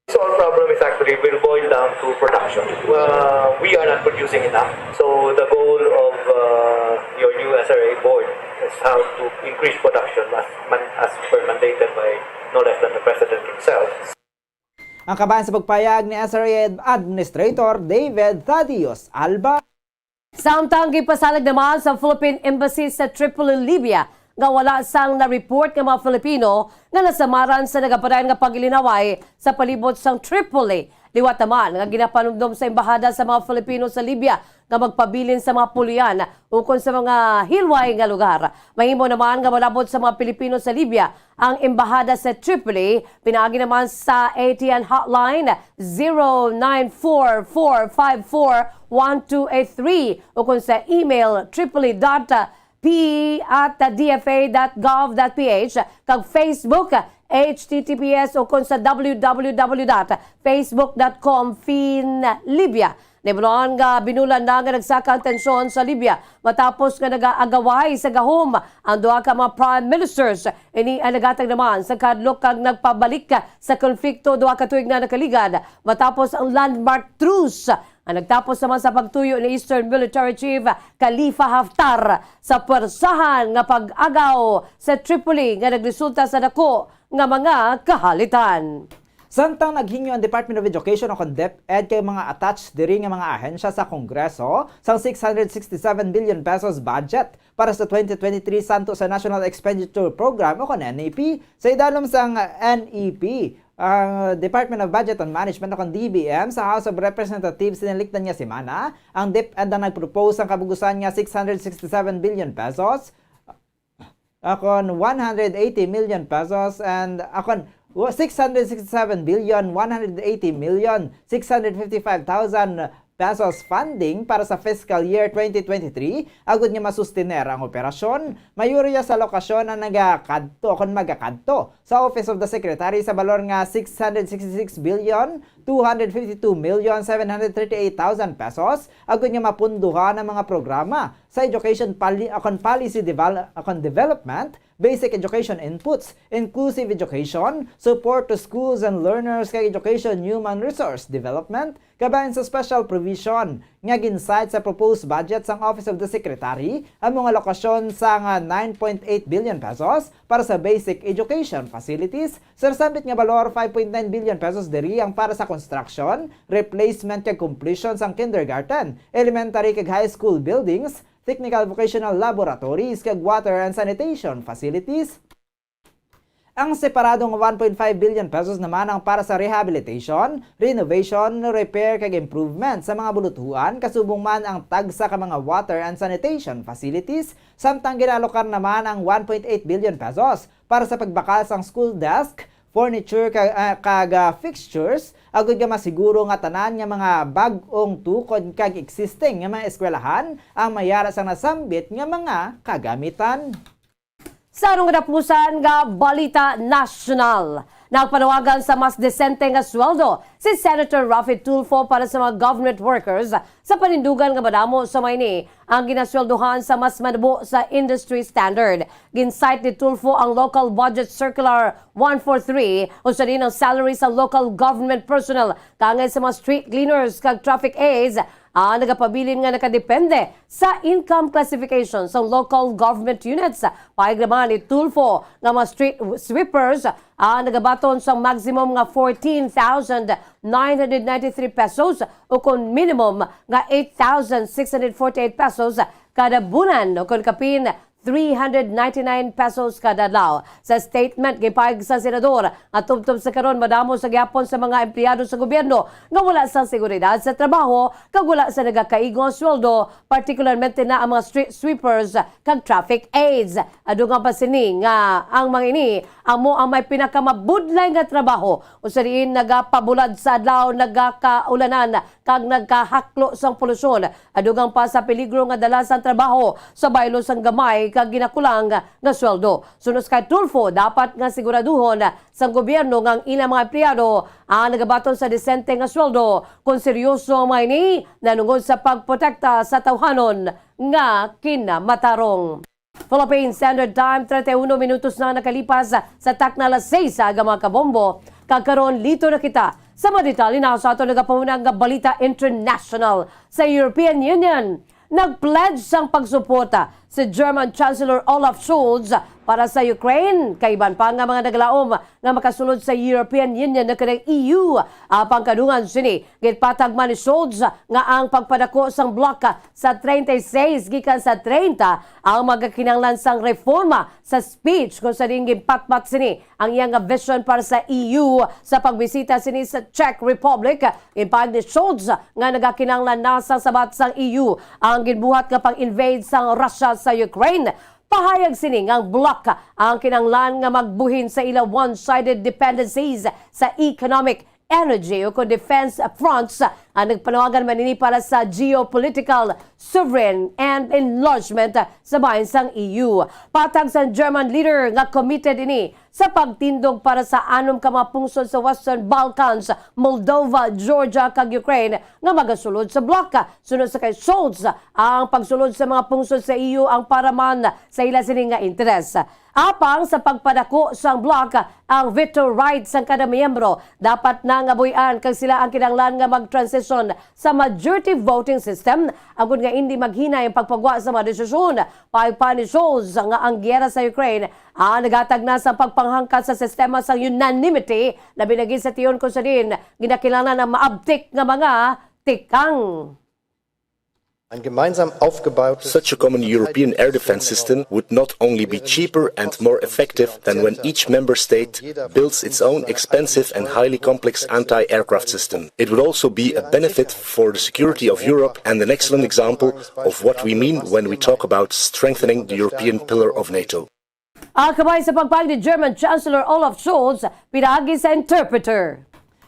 So our problem is actually will boil down to production. Uh, we are not producing enough. So the goal of uh, your new S R A board is how to increase production as, man, as per mandated by no less than the president himself. Ang kabahin sa pagpayag ni S R A Administrator David Thaddeus Alba. Samtang gipasalag naman sa Philippine Embassy sa Tripoli, Libya, nga wala sang na-report nga mga Filipino nga nasamaran sa nagapadayon nga paglinaway sa palibot sang Tripoli. Liwat naman nga ginapanumdom sa embahada sa mga Filipino sa Libya nga magpabilin sa mga pulian ukon sa mga hilway nga lugar. Mahimo naman nga malabot sa mga Pilipino sa Libya ang embahada sa Tripoli, pinaagi naman sa A T N hotline zero nine four four five four one two eight three ukon sa email tripoli dot p at d f a dot gov dot p h, kag Facebook, H T T P S ukon sa w w w dot facebook dot com fin Libya. Nahibaluan nga binulan na nga nagsaka ang tensyon sa Libya matapos nga nagaagaway sa gahom ang duha ka mga prime ministers. Ini ang naghatag naman sa kahadlok kag nagpabalik sa konflikto duha ka tuig na nakaligad, matapos ang landmark truce ang nagtapos naman sa pagtuyo ni Eastern Military Chief Khalifa Haftar sa pwersahan nga pag-agaw sa Tripoli nga nagresulta sa dako nga mga kahalitan. Samtang naghingyo ang Department of Education o kon DepEd kay mga attached diri nga mga ahensya sa Kongreso sang six hundred sixty-seven billion pesos budget para sa twenty twenty-three santo sa National Expenditure Program o kon N E P. Sa idalom sang N E P, ang Department of Budget and Management o kon D B M sa House of Representatives sinilikdan nga semana, ang DepEd ang nagpropose sang kabug-usan nga six hundred sixty-seven billion pesos akon one hundred eighty million pesos and akon six hundred sixty-seven billion one hundred eighty million six hundred fifty-five thousand pesos funding para sa fiscal year twenty twenty-three, agud nga masustener ang operasyon. Mayoriya sa lokasyon ang nagakadto kon magakadto sa Office of the Secretary sa balor nga six hundred sixty-six billion two hundred fifty-two million seven hundred thirty-eight thousand pesos, agud nga mapunduhan ang mga programa sa education poli-, kon policy devel-, kon development, basic education inputs, inclusive education, support to schools and learners, kag education human resource development, kabahin sa special provision nga gin-cite sa proposed budget sang Office of the Secretary ang mga lokasyon sang nine point eight billion pesos para sa basic education facilities, sa nasambit nga balor five point nine billion pesos diri ang para sa construction, replacement kag completion sang kindergarten, elementary kag high school buildings, technical vocational laboratories, kag water and sanitation facilities. Ang separadong one point five billion pesos naman ang para sa rehabilitation, renovation, repair, kag improvement sa mga bulutuan, kasubong man ang tagsa ka mga water and sanitation facilities, samtang ginalokar naman ang one point eight billion pesos para sa pagbakal sang school desk, furniture, ka-, ah, kag, ah, fixtures, agud nga masiguro nga tanan nga mga bag-ong tukod kag existing nga mga eskwelahan ang mayara sang nasambit nga mga kagamitan. Sa atong katapusan nga balita nasyonal, nagpanawagan sa mas desente nga sweldo si Senator Raffy Tulfo para sa mga government workers sa panindugan nga madamo sa mga ini ang ginasweldohan sa mas manabo sa industry standard. Gin-cite ni Tulfo ang Local Budget Circular one four three, usa din ang salary sa local government personnel, kaangay sa mga street cleaners kag traffic aides, ang nagapabilin nga nakadepende sa income classification sa local government units. Pahayag naman ni Tulfo nga mga street sweepers ang nagabaton sa maximum nga fourteen thousand nine hundred ninety-three pesos, o kon minimum nga eight thousand six hundred forty-eight pesos kada bulan, o kon kapin three hundred ninety-nine pesos kada adlaw. Sa statement, gipahayag sa senador nga tubtob sa karon, madamo sa gihapon sa mga empleyado sa gobyerno nga wala sang seguridad sa trabaho kag wala sa nagakaigo nga sweldo, partikularmente na ang mga street sweepers kag traffic aides. Adugang pa sini nga ang mga ini amo ang may pinakamabudlay nga trabaho, usa diin nagapabulad sa adlaw, nagakaulanan, kag nagkahaklo sang polusyon, adugang pa sa peligro nga dala sang trabaho sa baylo sang gamay kag ginakulang nga sweldo. Suno kay Tulfo, dapat nga siguraduhon sang gobyerno nga ang ilang mga empleyado ang nagabaton sa desente nga sweldo kon seryoso ang mga ini nanungod sa pagprotekta sa tawhanon nga kinamatarong. Philippine Standard Time, treinta y uno minutos na nakalipas sa takna alas seis sa aga, mga kabombo. Kag karon, lito na kita sa mga detalye na sa aton nagapauna nga balita international. Sa European Union, nag-pledge sang pagsuporta si German Chancellor Olaf Scholz para sa Ukraine, kaiban pa nga mga naglaom nga makasulod sa European Union na kanang E U. Apang kadungan sini, ginpatag man ni Scholz nga ang pagpadako sang bloc sa treinta y seis gikan sa treinta ang magakinahanglan sang reforma sa speech, kung sa diin ginpatpat sini ang iya nga vision para sa E U. Sa pagbisita sini sa Czech Republic, ginpahayag ni Scholz nga nagakinahanglan na sang sabat sang E U ang ginbuhat nga pag-invade sang Russia sa Ukraine. Pahayag sini nga ang bloc ang kinahanglan nga magbuhin sa ila one-sided dependencies sa economic, energy, o kon defense fronts. Ang nagpanawagan man ini para sa geopolitical, sovereign, and enlargement sa bahin sang E U. Patag sang German leader nga committed ini sa pagtindog para sa anom ka mga pungsod sa Western Balkans, Moldova, Georgia, kag Ukraine, nga magasulod sa bloc. Suno sa kay Scholz, ang pagsulod sa mga pungsod sa E U ang para man sa ila sini nga interes. Apang sa pagpadako sang bloc, ang veto right sang kada miyembro dapat na nga buy-an, kag sila ang kinahanglan nga mag-transition sa majority voting system, agud nga indi maghinay ang pagpagwa sa mga desisyon. Pahayag pa ni Scholz nga ang giyera sa Ukraine, ah, naghatag na sa pagpanghangkat sa sistema sang unanimity, labi na gid sa tion kung sa diin ginakinahanglan ang maabtik nga mga tikang. Ein gemeinsam aufgebautes Such a common European air defense system would not only be cheaper and more effective than when each member state builds its own expensive and highly complex anti-aircraft system. It would also be a benefit for the security of Europe and an excellent example of what we mean when we talk about strengthening the European pillar of NATO. Akabay sa pagpahayag ni German Chancellor Olaf Scholz pinaagi sa Interpreter.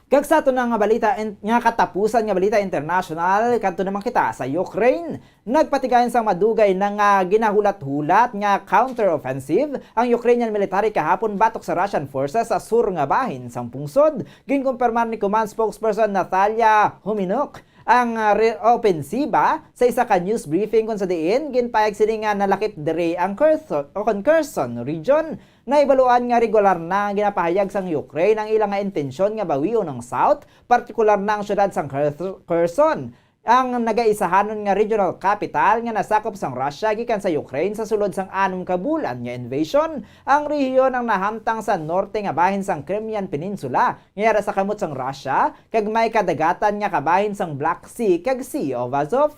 Kag sa ato na nga balita in-, nga katapusan nga balita international, kadto naman kita sa Ukraine. Nagpatigayon sang madugay na nga ginahulat-hulat nga counter-offensive ang Ukrainian military kahapon batok sa Russian forces sa sur nga bahin sang pungsod. Ginkumpirmar ni Command Spokesperson Natalia Huminuk ang, ah, re-, opensiba sa isa ka news briefing, kung sa diin ginpahayag sini nga nalakip diri ang Kherson, o kon Kherson region. Nahibaluan nga regular na nga ginapahayag sang Ukraine ang ila nga intensyon nga bawion ang South, partikular na ang siyudad sang Kher-, Kherson, ang nagaisahanon nga regional capital nga nasakop sang Russia gikan sa Ukraine sa sulod sang anom ka bulan nga invasion. Ang rehiyon ang nahamtang sa norte nga bahin sang Crimean Peninsula, nga yara sa kamot sang Russia, kag may kadagatan nga kabahin sang Black Sea kag Sea of Azov.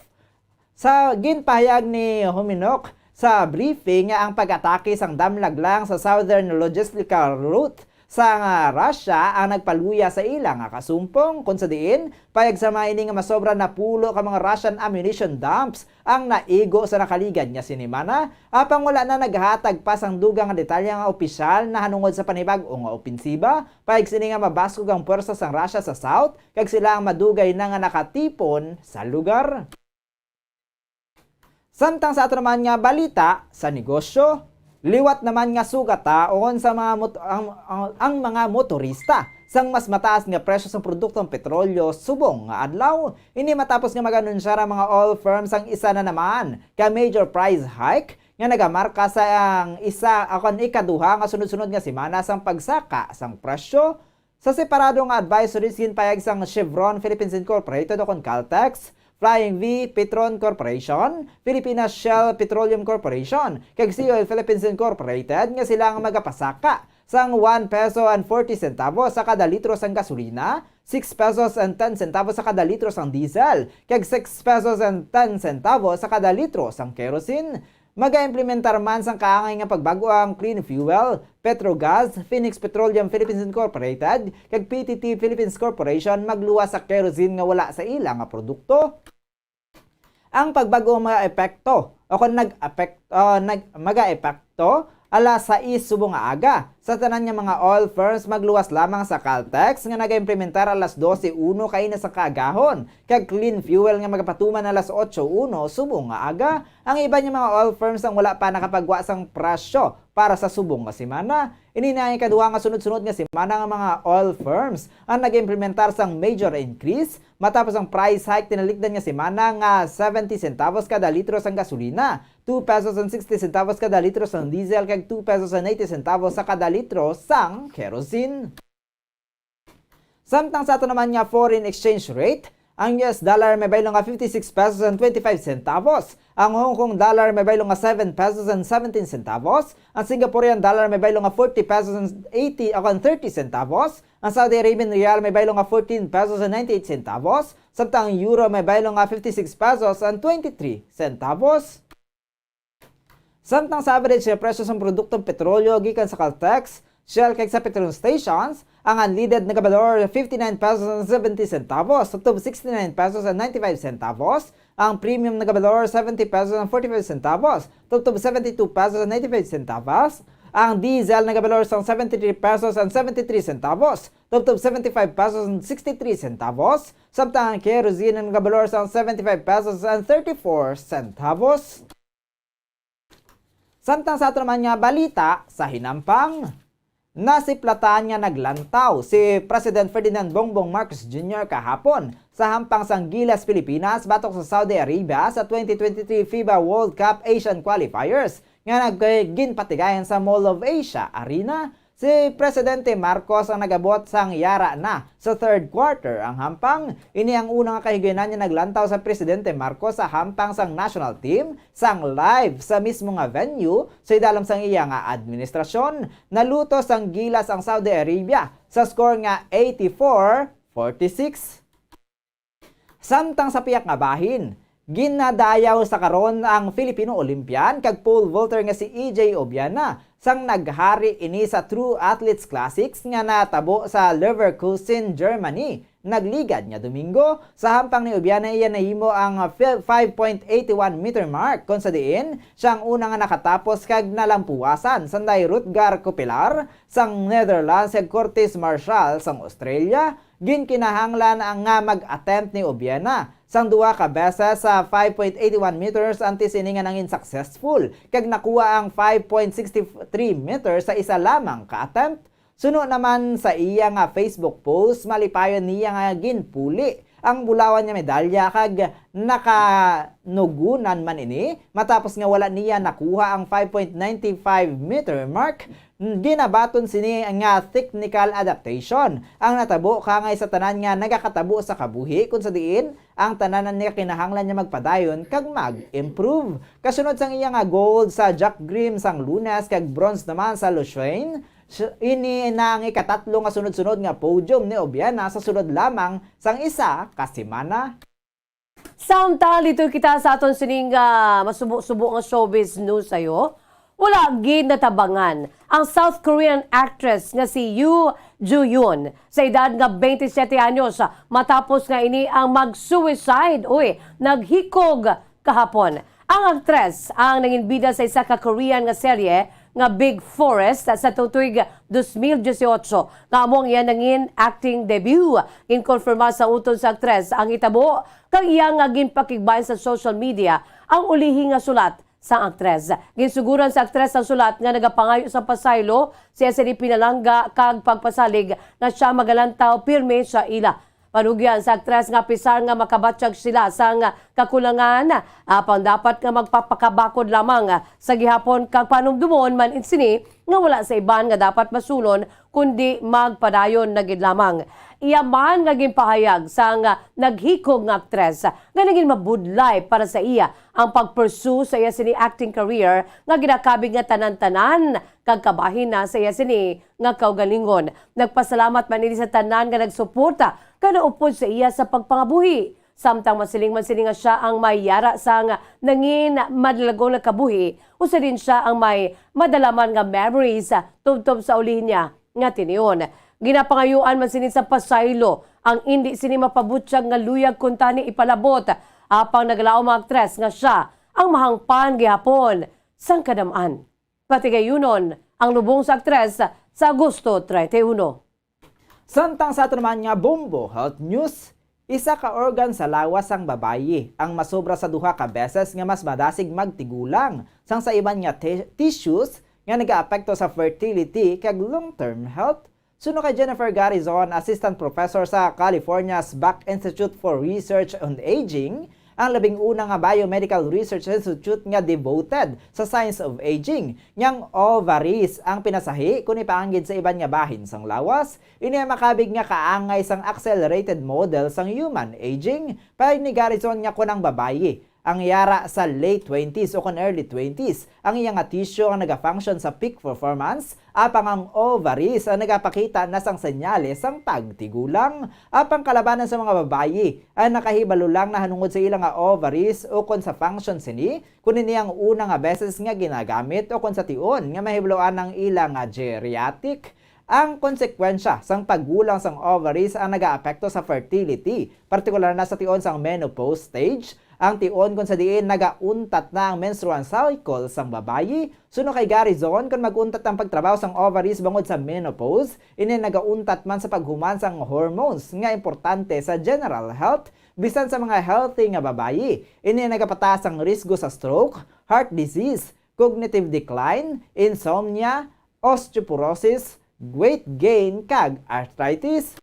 Sa ginpahayag ni Huminuk sa briefing nga ang pag-atake sang damlag lang sa southern logistical route sang, ah, Russia ang nagpaluya sa ila nga kasumpong, kon sa diin payag sama ini nga masobra napulo ka mga Russian ammunition dumps ang naigo sa nakaligad nga sinimana, apang wala na naghatag pa sang dugang nga detalye nga opisyal nahanungod sa panibag-o nga opensiba. Payag sini nga mabaskog ang puwersa sang Russia sa south, kag sila ang madugay na nga nakatipon sa lugar. Samtang sa ato naman nga balita sa negosyo, liwat naman nga sugataon sa mga mot-, ang, ang, ang mga motorista sang mas mataas nga presyo sang produktong petrolyo subong nga adlaw. Ini matapos nga mag-anunsyar ang mga oil firms ang isa na naman ka major price hike nga nagamarka sa ang isa, o kon ikaduha nga sunod-sunod nga semana sang pagsaka sang presyo. Sa separado nga advisories, ginpayag sang Chevron Philippines Incorporated, o kon Caltex, Flying V Petron Corporation, Filipinas Shell Petroleum Corporation, kag Sea Oil Philippines Incorporated nga sila ang magapasaka sang one peso and forty centavos sa kada litro sang gasolina, six pesos and ten centavos sa kada litro sang diesel, kag six pesos and ten centavos sa kada litro sang kerosene. Magaimplementar man sang kaangay nga pagbag-o ang Clean Fuel, Petrogas, Phoenix Petroleum Philippines Incorporated, kag P T T Philippines Corporation magluwas sa kerosene nga wala sa ila nga produkto. Ang pagbag-o nga epekto, o kon nag-apek-, ah, nag-, magaepekto alas sais subong nga aga. Sa tanan nga mga oil firms, magluwas lamang sa Caltex nga nagaimplementar alas dose uno kaina sa kaagahon, kag Clean Fuel nga magapatuman alas otso uno subong nga aga. Ang iban nga mga oil firms ang wala pa nakapagwa sang presyo para sa subong nga semana. Ini na ang ikaduha nga sunod-sunod nga semana nga mga oil firms ang nag-implementar sang major increase, matapos ang price hike tinalikdan nga semana nga seventy centavos kada litro sang gasolina, two pesos and sixty centavos kada litro sang diesel, kag two pesos and eighty centavos sa kada litro sang kerosene. Samtang sa ato naman nga foreign exchange rate, ang U S dollar may baylo nga fifty-six pesos and twenty-five centavos, ang Hong Kong dollar may baylo nga seven pesos and seventeen centavos, ang Singaporean dollar may baylo nga forty pesos and eighty, o kon thirty centavos, ang Saudi Arabian riyal may baylo nga fourteen pesos and ninety-eight centavos, samtang ang euro may baylo nga fifty-six pesos and twenty-three centavos. Samtang sa average nga presyo sang produktong petrolyo gikan sa Caltex, Shell, kag sa petrol stations, ang unleaded nagabalor fifty-nine pesos and seventy centavos, tubtob sixty-nine pesos and ninety-five centavos, ang premium nagabalor seventy pesos and forty-five centavos, tubtob seventy-two pesos and ninety-five centavos, ang diesel nagabalor sang seventy-three pesos and seventy-three centavos, tubtob seventy-five pesos and sixty-three centavos, samtang ang kerosene nagabalor sang seventy-five pesos and thirty-four centavos. Samtang sa ato naman nga balita sa hinampang, nasiplatan nga naglantaw si President Ferdinand Bongbong Marcos Junior kahapon sa hampang sang Gilas, Pilipinas, batok sa Saudi Arabia sa twenty twenty-three fiba World Cup Asian Qualifiers nga nag-, ginpatigayon sa Mall of Asia Arena. Si Presidente Marcos ang nag-abot sang yara na sa third quarter ang hampang. Ini ang una nga kahigayunan nga naglantaw sa Presidente Marcos sa hampang sang national team sang live sa mismo nga venue sa idalom sang iya nga administrasyon. Nalutos sang Gilas ang Saudi Arabia sa score nga eighty-four forty-six. Samtang sa piyak nga bahin, ginadayaw sa karon ang Filipino Olympian kag pole vaulter nga si E J Obiana, sang naghari ini sa True Athletes Classics nga natabo sa Leverkusen, Germany, nagligad nga Domingo. Sa hampang ni Obiana, iya nahimo ang fi-, five point eight one meter mark, kon sa diin siya ang una nga nakatapos kag nalampuwasan sanday Rutger Kopelar sang Netherlands kag Curtis Marshall sang Australia. Ginkinahanglan ang nga mag-attempt ni Obiena sang duha ka beses sa five point eight one meters antes ini nga nangin successful kag nakuha ang five point six three meters sa isa lamang ka attempt. Suno naman sa iya nga Facebook post, malipayon niya nga ginpuli ang bulawan nga medalya kag nakanugunan man ini matapos nga wala niya nakuha ang five point nine five meter mark. Ginabaton sini nga technical adaptation ang natabo kangay sa tanan nga nagakatabo sa kabuhi, kun sa diin ang tanan nga kinahanglan niya magpadayon kag mag-improve. Kasunod sang iya nga gold sa Jack Grim sang Lunes kag bronze naman sa Lushane, s-, ini na ang ikatatlo nga sunod-sunod nga podium ni Obiena sa sulod lamang sang isa ka semana. Samtang dito kita sa aton sining, ah, masubo-subo nga showbiz news sayo, wala gid natabangan ang South Korean actress nga si Yoo Ju-yoon. Sa edad nga twenty-seven anyos, matapos nga ini ang mag-suicide, uy, naghikog kahapon. Ang aktres ang nangin bida sa isa ka Korean nga serye nga Big Forest sa tuig dos mil dieciocho, nga amo ang iya nangin acting debut. Ginkonfirma sa utod sa aktres ang hitabo kag iya nga ginpakigbahin sa social media ang ulihi nga sulat sang aktres. Ginsuguran sa aktres ang sulat nga nagapangayo sa pasaylo sa iya sini pinalangga kag pagpasalig nga siya magalantaw pirme sa ila. Panugyan sa aktres nga apisar nga makabatyag sila sang kakulangan, apang dapat nga magpapakabakod lamang sa gihapon kag panumdomon man sini nga wala sa iban nga dapat masulon kundi magpadayon na gid lamang. Iya man nga ginpahayag sang naghikog nga aktres nga naging mabudlay para sa iya ang pag-pursue sa iya sini acting career nga ginakabig nga tanan-tanan kag kabahin na sa iya sini nga kaugalingon. Nagpasalamat man ini sa tanan nga nagsuporta kag naupod sa iya sa pagpangabuhi. Samtang masiling man sini nga sia ang may yara sang nangin madalagon nga kabuhi, usa din sia ang may madalaman nga memories tubtob sa ulihi niya nga tinion. Ginapangayuan man sini sa pasaylo ang indi sini mapabutyag nga luyag kuntani ipalabot, apang naglaom ang aktres nga sia ang mahangpan gihapon sang kadam-an. Patigayunon ang lubong sa aktres sa Agosto treinta y uno. Samtang sa ato naman nga Bombo Health News, isa ka organ sa lawas sang babayi ang masobra sa duha ka beses nga mas madasig magtigulang sang sa iban nga ti-, tissues nga nagaapekto sa fertility kag long-term health. Suno kay Jennifer Garrison, Assistant Professor sa California's Buck Institute for Research on Aging, ang labing una nga biomedical research institute nga devoted sa science of aging, nga ang ovaries ang pinasahi kon ipaanggid sa iban nga bahin sang lawas. Ini ang makabig nga kaangay sang accelerated model sang human aging. Pahayag ni Garrison nga kon ang babayi ang yara sa late twenties o kon early twenties, ang iya nga tissue ang nagafunction sa peak performance, apang ang ovaries ang nagapakita na sang senyales sang pagtigulang. Apang kalabanan sa mga babayi ang nakahibalo lang nahanungod sa ila nga ovaries o kon sa function sini, kun ini ang una nga beses nga ginagamit o kon sa tion nga mahibaloan ang ila nga geriatric. Ang konsekwensya sang paggulang sang ovaries ang nagaapekto sa fertility, partikular na sa tion sang menopause stage, ang tion kon sa diin nagauntat na ang menstrual cycle sang babayi. Suno kay Garrison, kon mag-untat ang pagtrabaho sang ovaries bangod sa menopause, ini nagauntat man sa paghuman sang hormones nga importante sa general health, bisan sa mga healthy nga babayi. Ini nagapataas ang risgo sa stroke, heart disease, cognitive decline, insomnia, osteoporosis, weight gain, kag arthritis.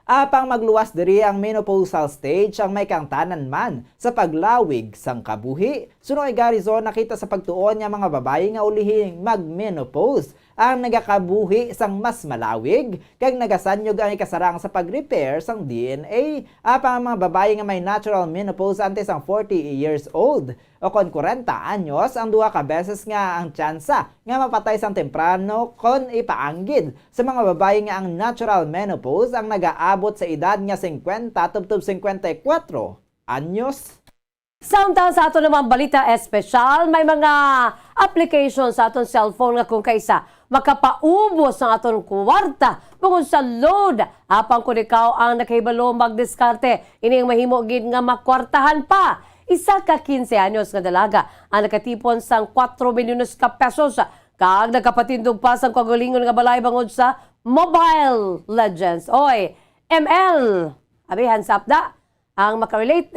Apang magluwas diri ang menopausal stage ang may kaangtanan man sa paglawig sang kabuhi. Suno kay Garrison, nakita sa pagtuon nga mga babayi nga ulihi mag-menopause ang nagakabuhi sang mas malawig, kag nagasanyog ang ikasarang sa pag-repair sang D N A. Apang ang mga babayi nga may natural menopause antes sang forty years old o kon kwarenta anyos, ang duha ka beses nga ang tsansa nga mapatay sang temprano kon ipaanggid sa mga babayi nga ang natural menopause ang nagaabot sa edad nga singkwenta tubtob singkwenta y kuwatro anyos. Samtang sa aton naman balita espesyal, may mga application sa aton cellphone nga kung kaisa makapaubos ang aton kuwarta bangod sa load. Apang kung ikaw ang nakahibalo magdiskarte, ini ang mahimo gid nga makwartahan pa. Isa ka quince anyos nga dalaga ang nakatipon sang kwatro milyones ka pesos kag nakapatindog pa sang kaugalingon nga balay bangod sa Mobile Legends. Oy, M L. Abi, hands up da ang makarelate.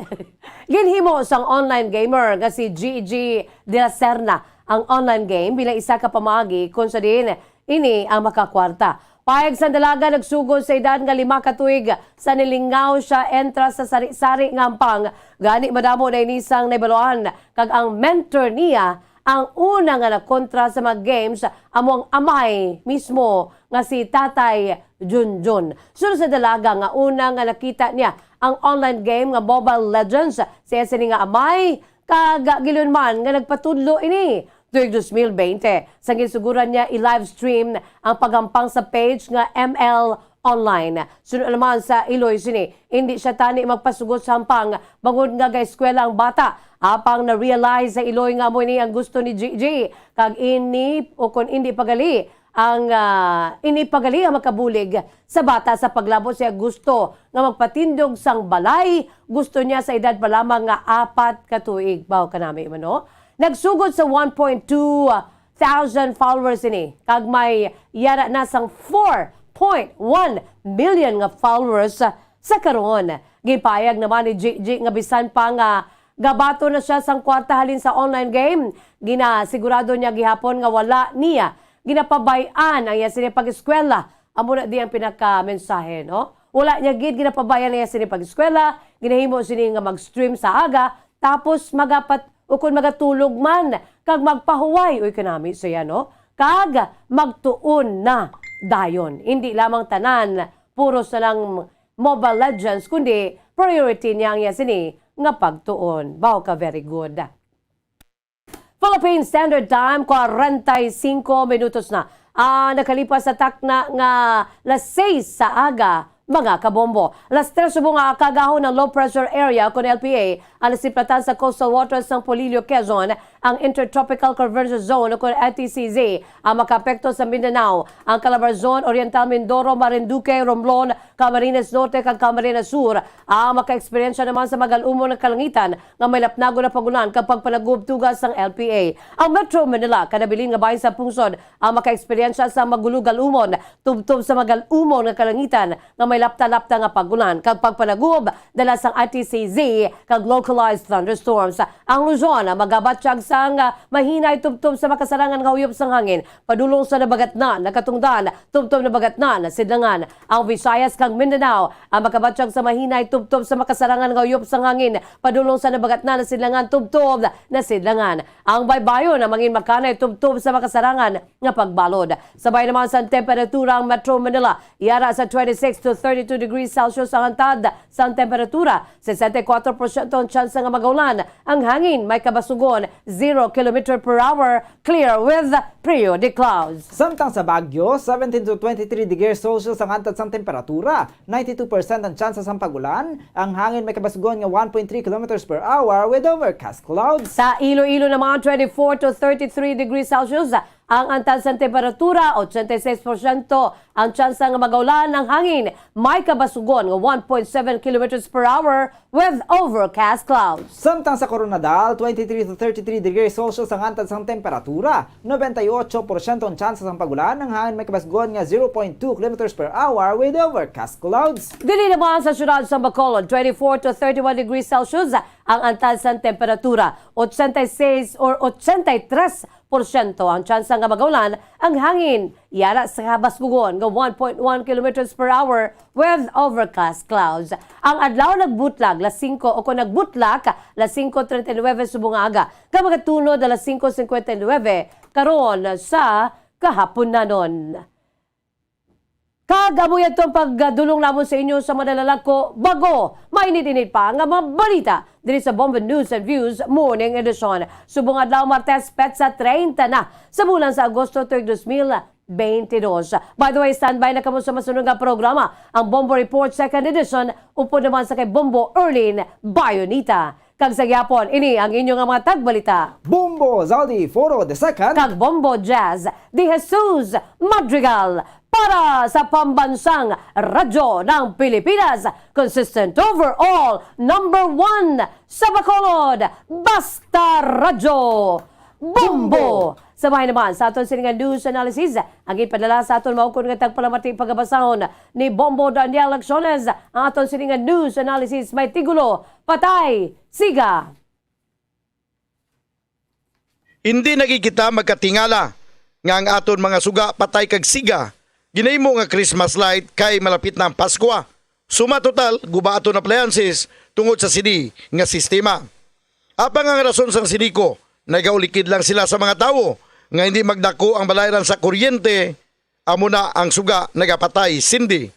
Ginhimo sang online gamer nga si G G de la Serna ang online game bilang isa ka pamaagi kung sa diin ini ang makakwarta. Pahayag sang dalaga, nagsugod sa edad nga lima ka tuig sa nilingaw siya entra sa sari-sari nga hampang. Gani, madamo na ini sang nahibaluan, kag ang mentor niya ang una nga nakontra sa mga games amo ang amay mismo nga si Tatay Junjun. Sunod sa dalaga nga una nga nakita niya ang online game nga Mobile Legends, siya sini nga amay, kag gilingon man nga nagpatudlo ini tuig dos mil bente, sa ginsuguran niya i-live stream ang paghampang sa page nga M L Online. Suno naman sa iloy sini, hindi siya tani magpasugot sa hampang bangod nga gaeskwela ang bata. Apang na-realize sa iloy nga amo ini ang gusto ni G G, kag ini o kon hindi pagali ang, ah, ini pagali ang makabulig sa bata sa paglabot siya gusto nga magpatindog sang balay. Gusto niya sa edad pa lamang nga apat ka tuig. Baw kanami man, no? Nagsugod sa one point two thousand followers ini, kag may yara na sang four point one million nga followers sa, sa karon. Ginpahayag naman ni G G nga bisan pa nga gabaton na siya sang kwarta halin sa online game, ginasigurado niya gihapon nga wala niya ginapabay-an ang iya sini pag-eskwela. Amo na di ang pinakamensahe, no? Wala niya gid ginapabay-an ang iya sini pag-eskwela, ginahimo sini nga mag-stream sa aga, tapos magapat, ukon magatulog man, kag magpahuway, uy, kanami siya, no? Kag magtuon na dayon. Hindi lamang tanan, puros na lang Mobile Legends, kundi priority niya ang iya sini nga pagtuon. Baw ka, very good. Philippine Standard Time, kwarenta y singko minutos na. Ah, nakalipas sa takna nga las seis sa aga, mga kabombo. Las tres subong nga kaagahon ang low pressure area, kon L P A, ang nasiplatan sa coastal waters sang Polillo, Quezon, ang Intertropical Convergence Zone, kon I T C Z, ang makaapekto sa Mindanao, ang Calabarzon, Oriental Mindoro, Marinduque, Romblon, Camarines Norte, kag Camarines Sur. Ang maka-eksperyensya naman sa magal-umon nga kalangitan nga may lapnagon nga pag-ulan kag pagpanagob tuga sang L P A. Ang Metro Manila, kada bilin nga bahin sa pungsod, ang maka-eksperyensya sa magulo gal-umon, tubtob sa magal-umon nga kalangitan nga may lapta-lapta nga pag-ulan kag pagpanagob dala sang I T C Z kag localized thunderstorms. Ang Luzon, magabatyag sang, ah, mahinay tubtob sa makasarangan nga huyop sang hangin padulong sa Nabagatnan, Katundan, tubtob Nabagatnan, Sidlangan. Ang Visayas kag Mindanao, ang makabatyag sa mahinay tubtob sa makasarangan nga huyop sang hangin padulong sa Nabagatnan, Sidlangan, tubtob Nasidlangan. Ang baybayon ang mangin makanay tubtob sa makasarangan nga pagbalod. Sabay naman sang temperatura ang Metro Manila, yara sa twenty-six to thirty-two degrees Celsius ang hantad sang temperatura. Sesenta y kuatro porsyento ang tsansa nga magaulan. Ang hangin may kabasugon, zero kilometer per hour, clear with periodic clouds. Samtang sa Baguio, seventeen to twenty-three degrees Celsius ang hantad sang temperatura, ninety-two percent ang tsansa sang pag-ulan, ang hangin may kabasugon nga one point three kilometers per hour with overcast clouds. Sa Iloilo naman, twenty-four to thirty-three degrees Celsius ang hantad sang temperatura, ochenta y seis porsyento ang tsansa nga magaulan, ang hangin may kabasugon nga one point seven kilometers per hour with overcast clouds. Samtang sa Koronadal, twenty-three to thirty-three degrees Celsius ang hantad sang temperatura, noventa y ocho porsyento ang tsansa sang pag-ulan, ang hangin may kabasugon nga zero point two kilometers per hour with overcast clouds. Diri naman sa siyudad sa Bacolod, twenty-four to thirty-one degrees Celsius ang hantad sang temperatura, ochenta y seis or ochenta y tres porsyento ang tsansa nga magaulan, ang hangin yara sa kabaskugon nga one point one kilometers per hour with overcast clouds. Ang adlaw nagbutlag las singko o kon nagbutlak las singko treinta y nueve subong nga aga, nga magatunod alas singko cincuenta y nueve karon sa kahaponanon. Kag amo yadto ang pagdulong namon sa inyo sa madalalako, bago mainit-init pa nga mga balita diri sa Bombo News and Views Morning Edition. Subong adlaw, Martes, petsa treinta na sa bulan sa Agosto, tuig dos mil beintidos. By the way, standby na kamo sa masunod nga programa, ang Bombo Report Second Edition, upod naman sa kay Bombo Erlin Bayonita. Kag sa gihapon, ini ang inyo nga mga tagbalita. Bombo Zaldi Foro the Second. Kag Bombo Jazz de Jesus Madrigal para sa Pambansang Radyo ng Pilipinas, consistent overall number one sa Bacolod. Basta Radyo, Bombo Sa bahin naman sa aton sini nga news analysis, ang ipadala sa aton maukon nga tagpalamati pagabasahon ni Bombo Daniel Lacciones. Ang aton sini nga news analysis may titulo, Patay Siga. Hindi na gid kita magkatingala nga ang aton mga suga, patay kag siga, ginahimo nga Christmas light kay malapit na ang Paskwa. Suma total, guba aton appliances tungod sa sini nga sistema. Apang ang rason sang Sinico, nagaulikid lang sila sa mga tawo nga hindi magdako ang balayran sa kuryente, amo na ang suga nagapatay sindi.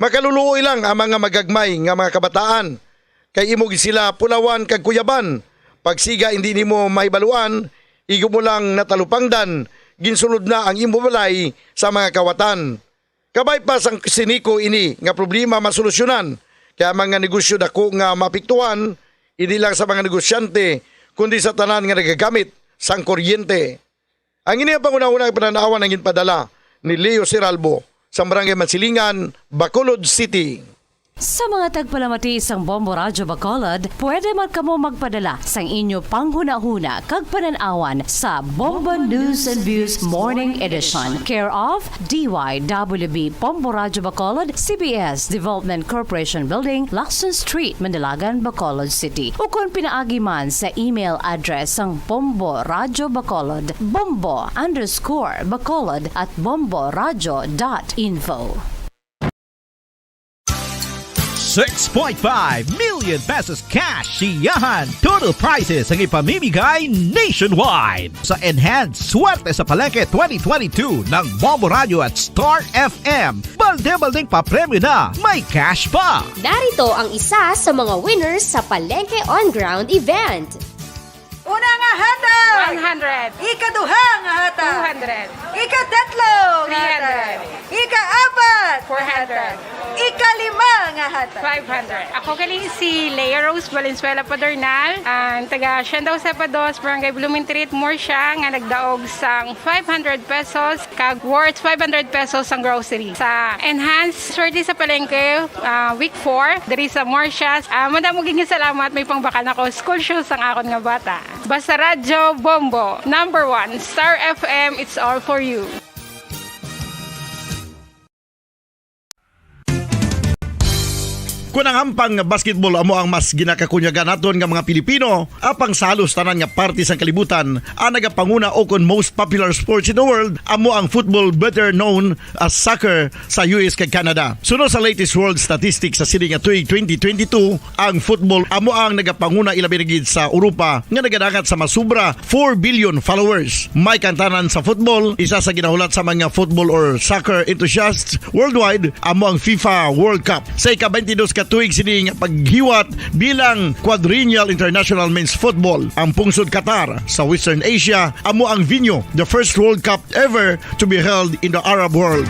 Makaluluoy lang ang mga magagmay nga mga kabataan, kay imo gid sila pulawan kag kuyaban. Pagsiga hindi nimo mahibaluan, igo mo lang natalupangdan, ginsulod na ang imo balay sa mga kawatan. Kabay pa sang Sinico ini nga problema masolusyonan, kay ang mga negosyo dako nga maapektuhan, hindi lang sa mga negosyante, kundi sa tanan nga nagagamit sang kuryente. Ang ini ang panghunahuna nga panan-awan ang ginpadala ni Leo Siralbo sa Barangay Mansilingan, Bacolod City. Sa mga tagpalamati sang Bombo Radyo Bacolod, pwede man kamo magpadala sang inyo panghunahuna kag panan-awan sa Bombo News and Views Morning Edition, care of D Y W B Bombo Radyo Bacolod, C B S Development Corporation Building, Lacson Street, Manalagan, Bacolod City, ukon pinaagi man sa email address sang Bombo Radyo Bacolod, bombo underscore bacolod at bomboradyo dot info. Six point five million pesos cash siyahan total prizes ang ipamimigay nationwide sa Enhanced Swerte sa Palengke twenty twenty-two ng Bombo Radyo at Star F M. Balde-baldeng papremyo na, may cash pa! Narito ang isa sa mga winners sa Palengke On Ground event. Una nga hatag! One hundred. Ikaduha nga hatag! Two hundred. Ikatatlo nga hatag! Three hundred. Ikaapat! Four hundred. Ikalima nga hatag! Five hundred. Ako gali si Lea Rose Valenzuela Padornal, ang taga Sienda Jose Pados, Barangay Blooming Treat, Murcia, nga nagdaog sang five hundred pesos kag worth five hundred pesos ang grocery. Sa Enhanced Swerte sa Palengke, ah, week four, diri sa Murcia. Ah, madamo gid nga salamat, may pangbakal na ko school shoes ang akon nga bata. Basta Radyo Bombo, number one, Star F M, it's all for you. Kon ang hampang nga basketball amo ang mas ginakakunyagan naton nga mga Pilipino, apang sa halos tanan nga parte sang kalibutan, ang nagapanguna o kon most popular sports in the world amo ang football, better known as soccer, sa U S kag Canada. Suno sa latest world statistics sa sini nga tuig twenty twenty-two, ang football amo ang nagapanguna, ilabi na gid sa Europa nga nagadangat sa masubra four billion followers. May kantanan sa football, isa sa ginahulat sa mga football or soccer enthusiasts worldwide amo ang FIFA World Cup. Sa ika-twenty-dos ka tuig sini nga paghiwat bilang Quadrennial International Men's Football, ang pungsod Qatar sa Western Asia amo ang venue, the first World Cup ever to be held in the Arab world.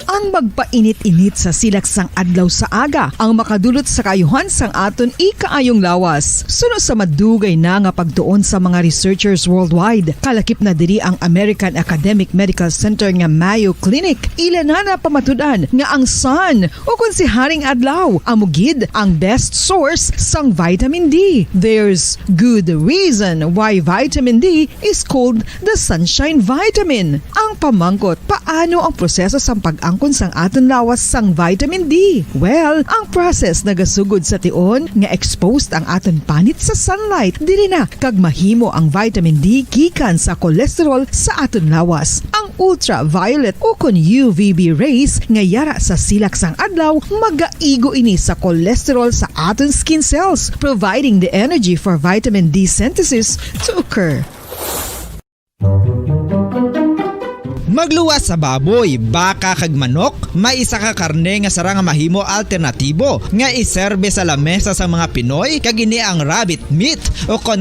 Ang magpainit-init sa silak sang adlaw sa aga ang makadulot sa kaayuhan sang aton ikaayong lawas. Suno sa madugay na nga pagtuon sa mga researchers worldwide, kalakip na diri ang American Academic Medical Center nga Mayo Clinic. Ila na napamatud-an nga ang sun, o kon si Haring Adlaw, amo gid ang best source sang vitamin D. There's good reason why vitamin D is called the sunshine vitamin. Ang pamangkot, paano ang proseso sang pag-angkon sang aton lawas sang vitamin D? Well, ang process nagasugod sa tion nga exposed ang aton panit sa sunlight. Diri na kag mahimo ang vitamin D gikan sa cholesterol sa aton lawas. Ang ultraviolet o kon U V B rays nga yara sa silak sang adlaw magaigo ini sa cholesterol sa aton skin cells, providing the energy for vitamin D synthesis to occur. Magluwas sa baboy, baka kag manok, may isa ka karne nga sarang nga mahimo alternatibo nga iserbe sa lamesa sa mga Pinoy, kag ini ang rabbit meat o kon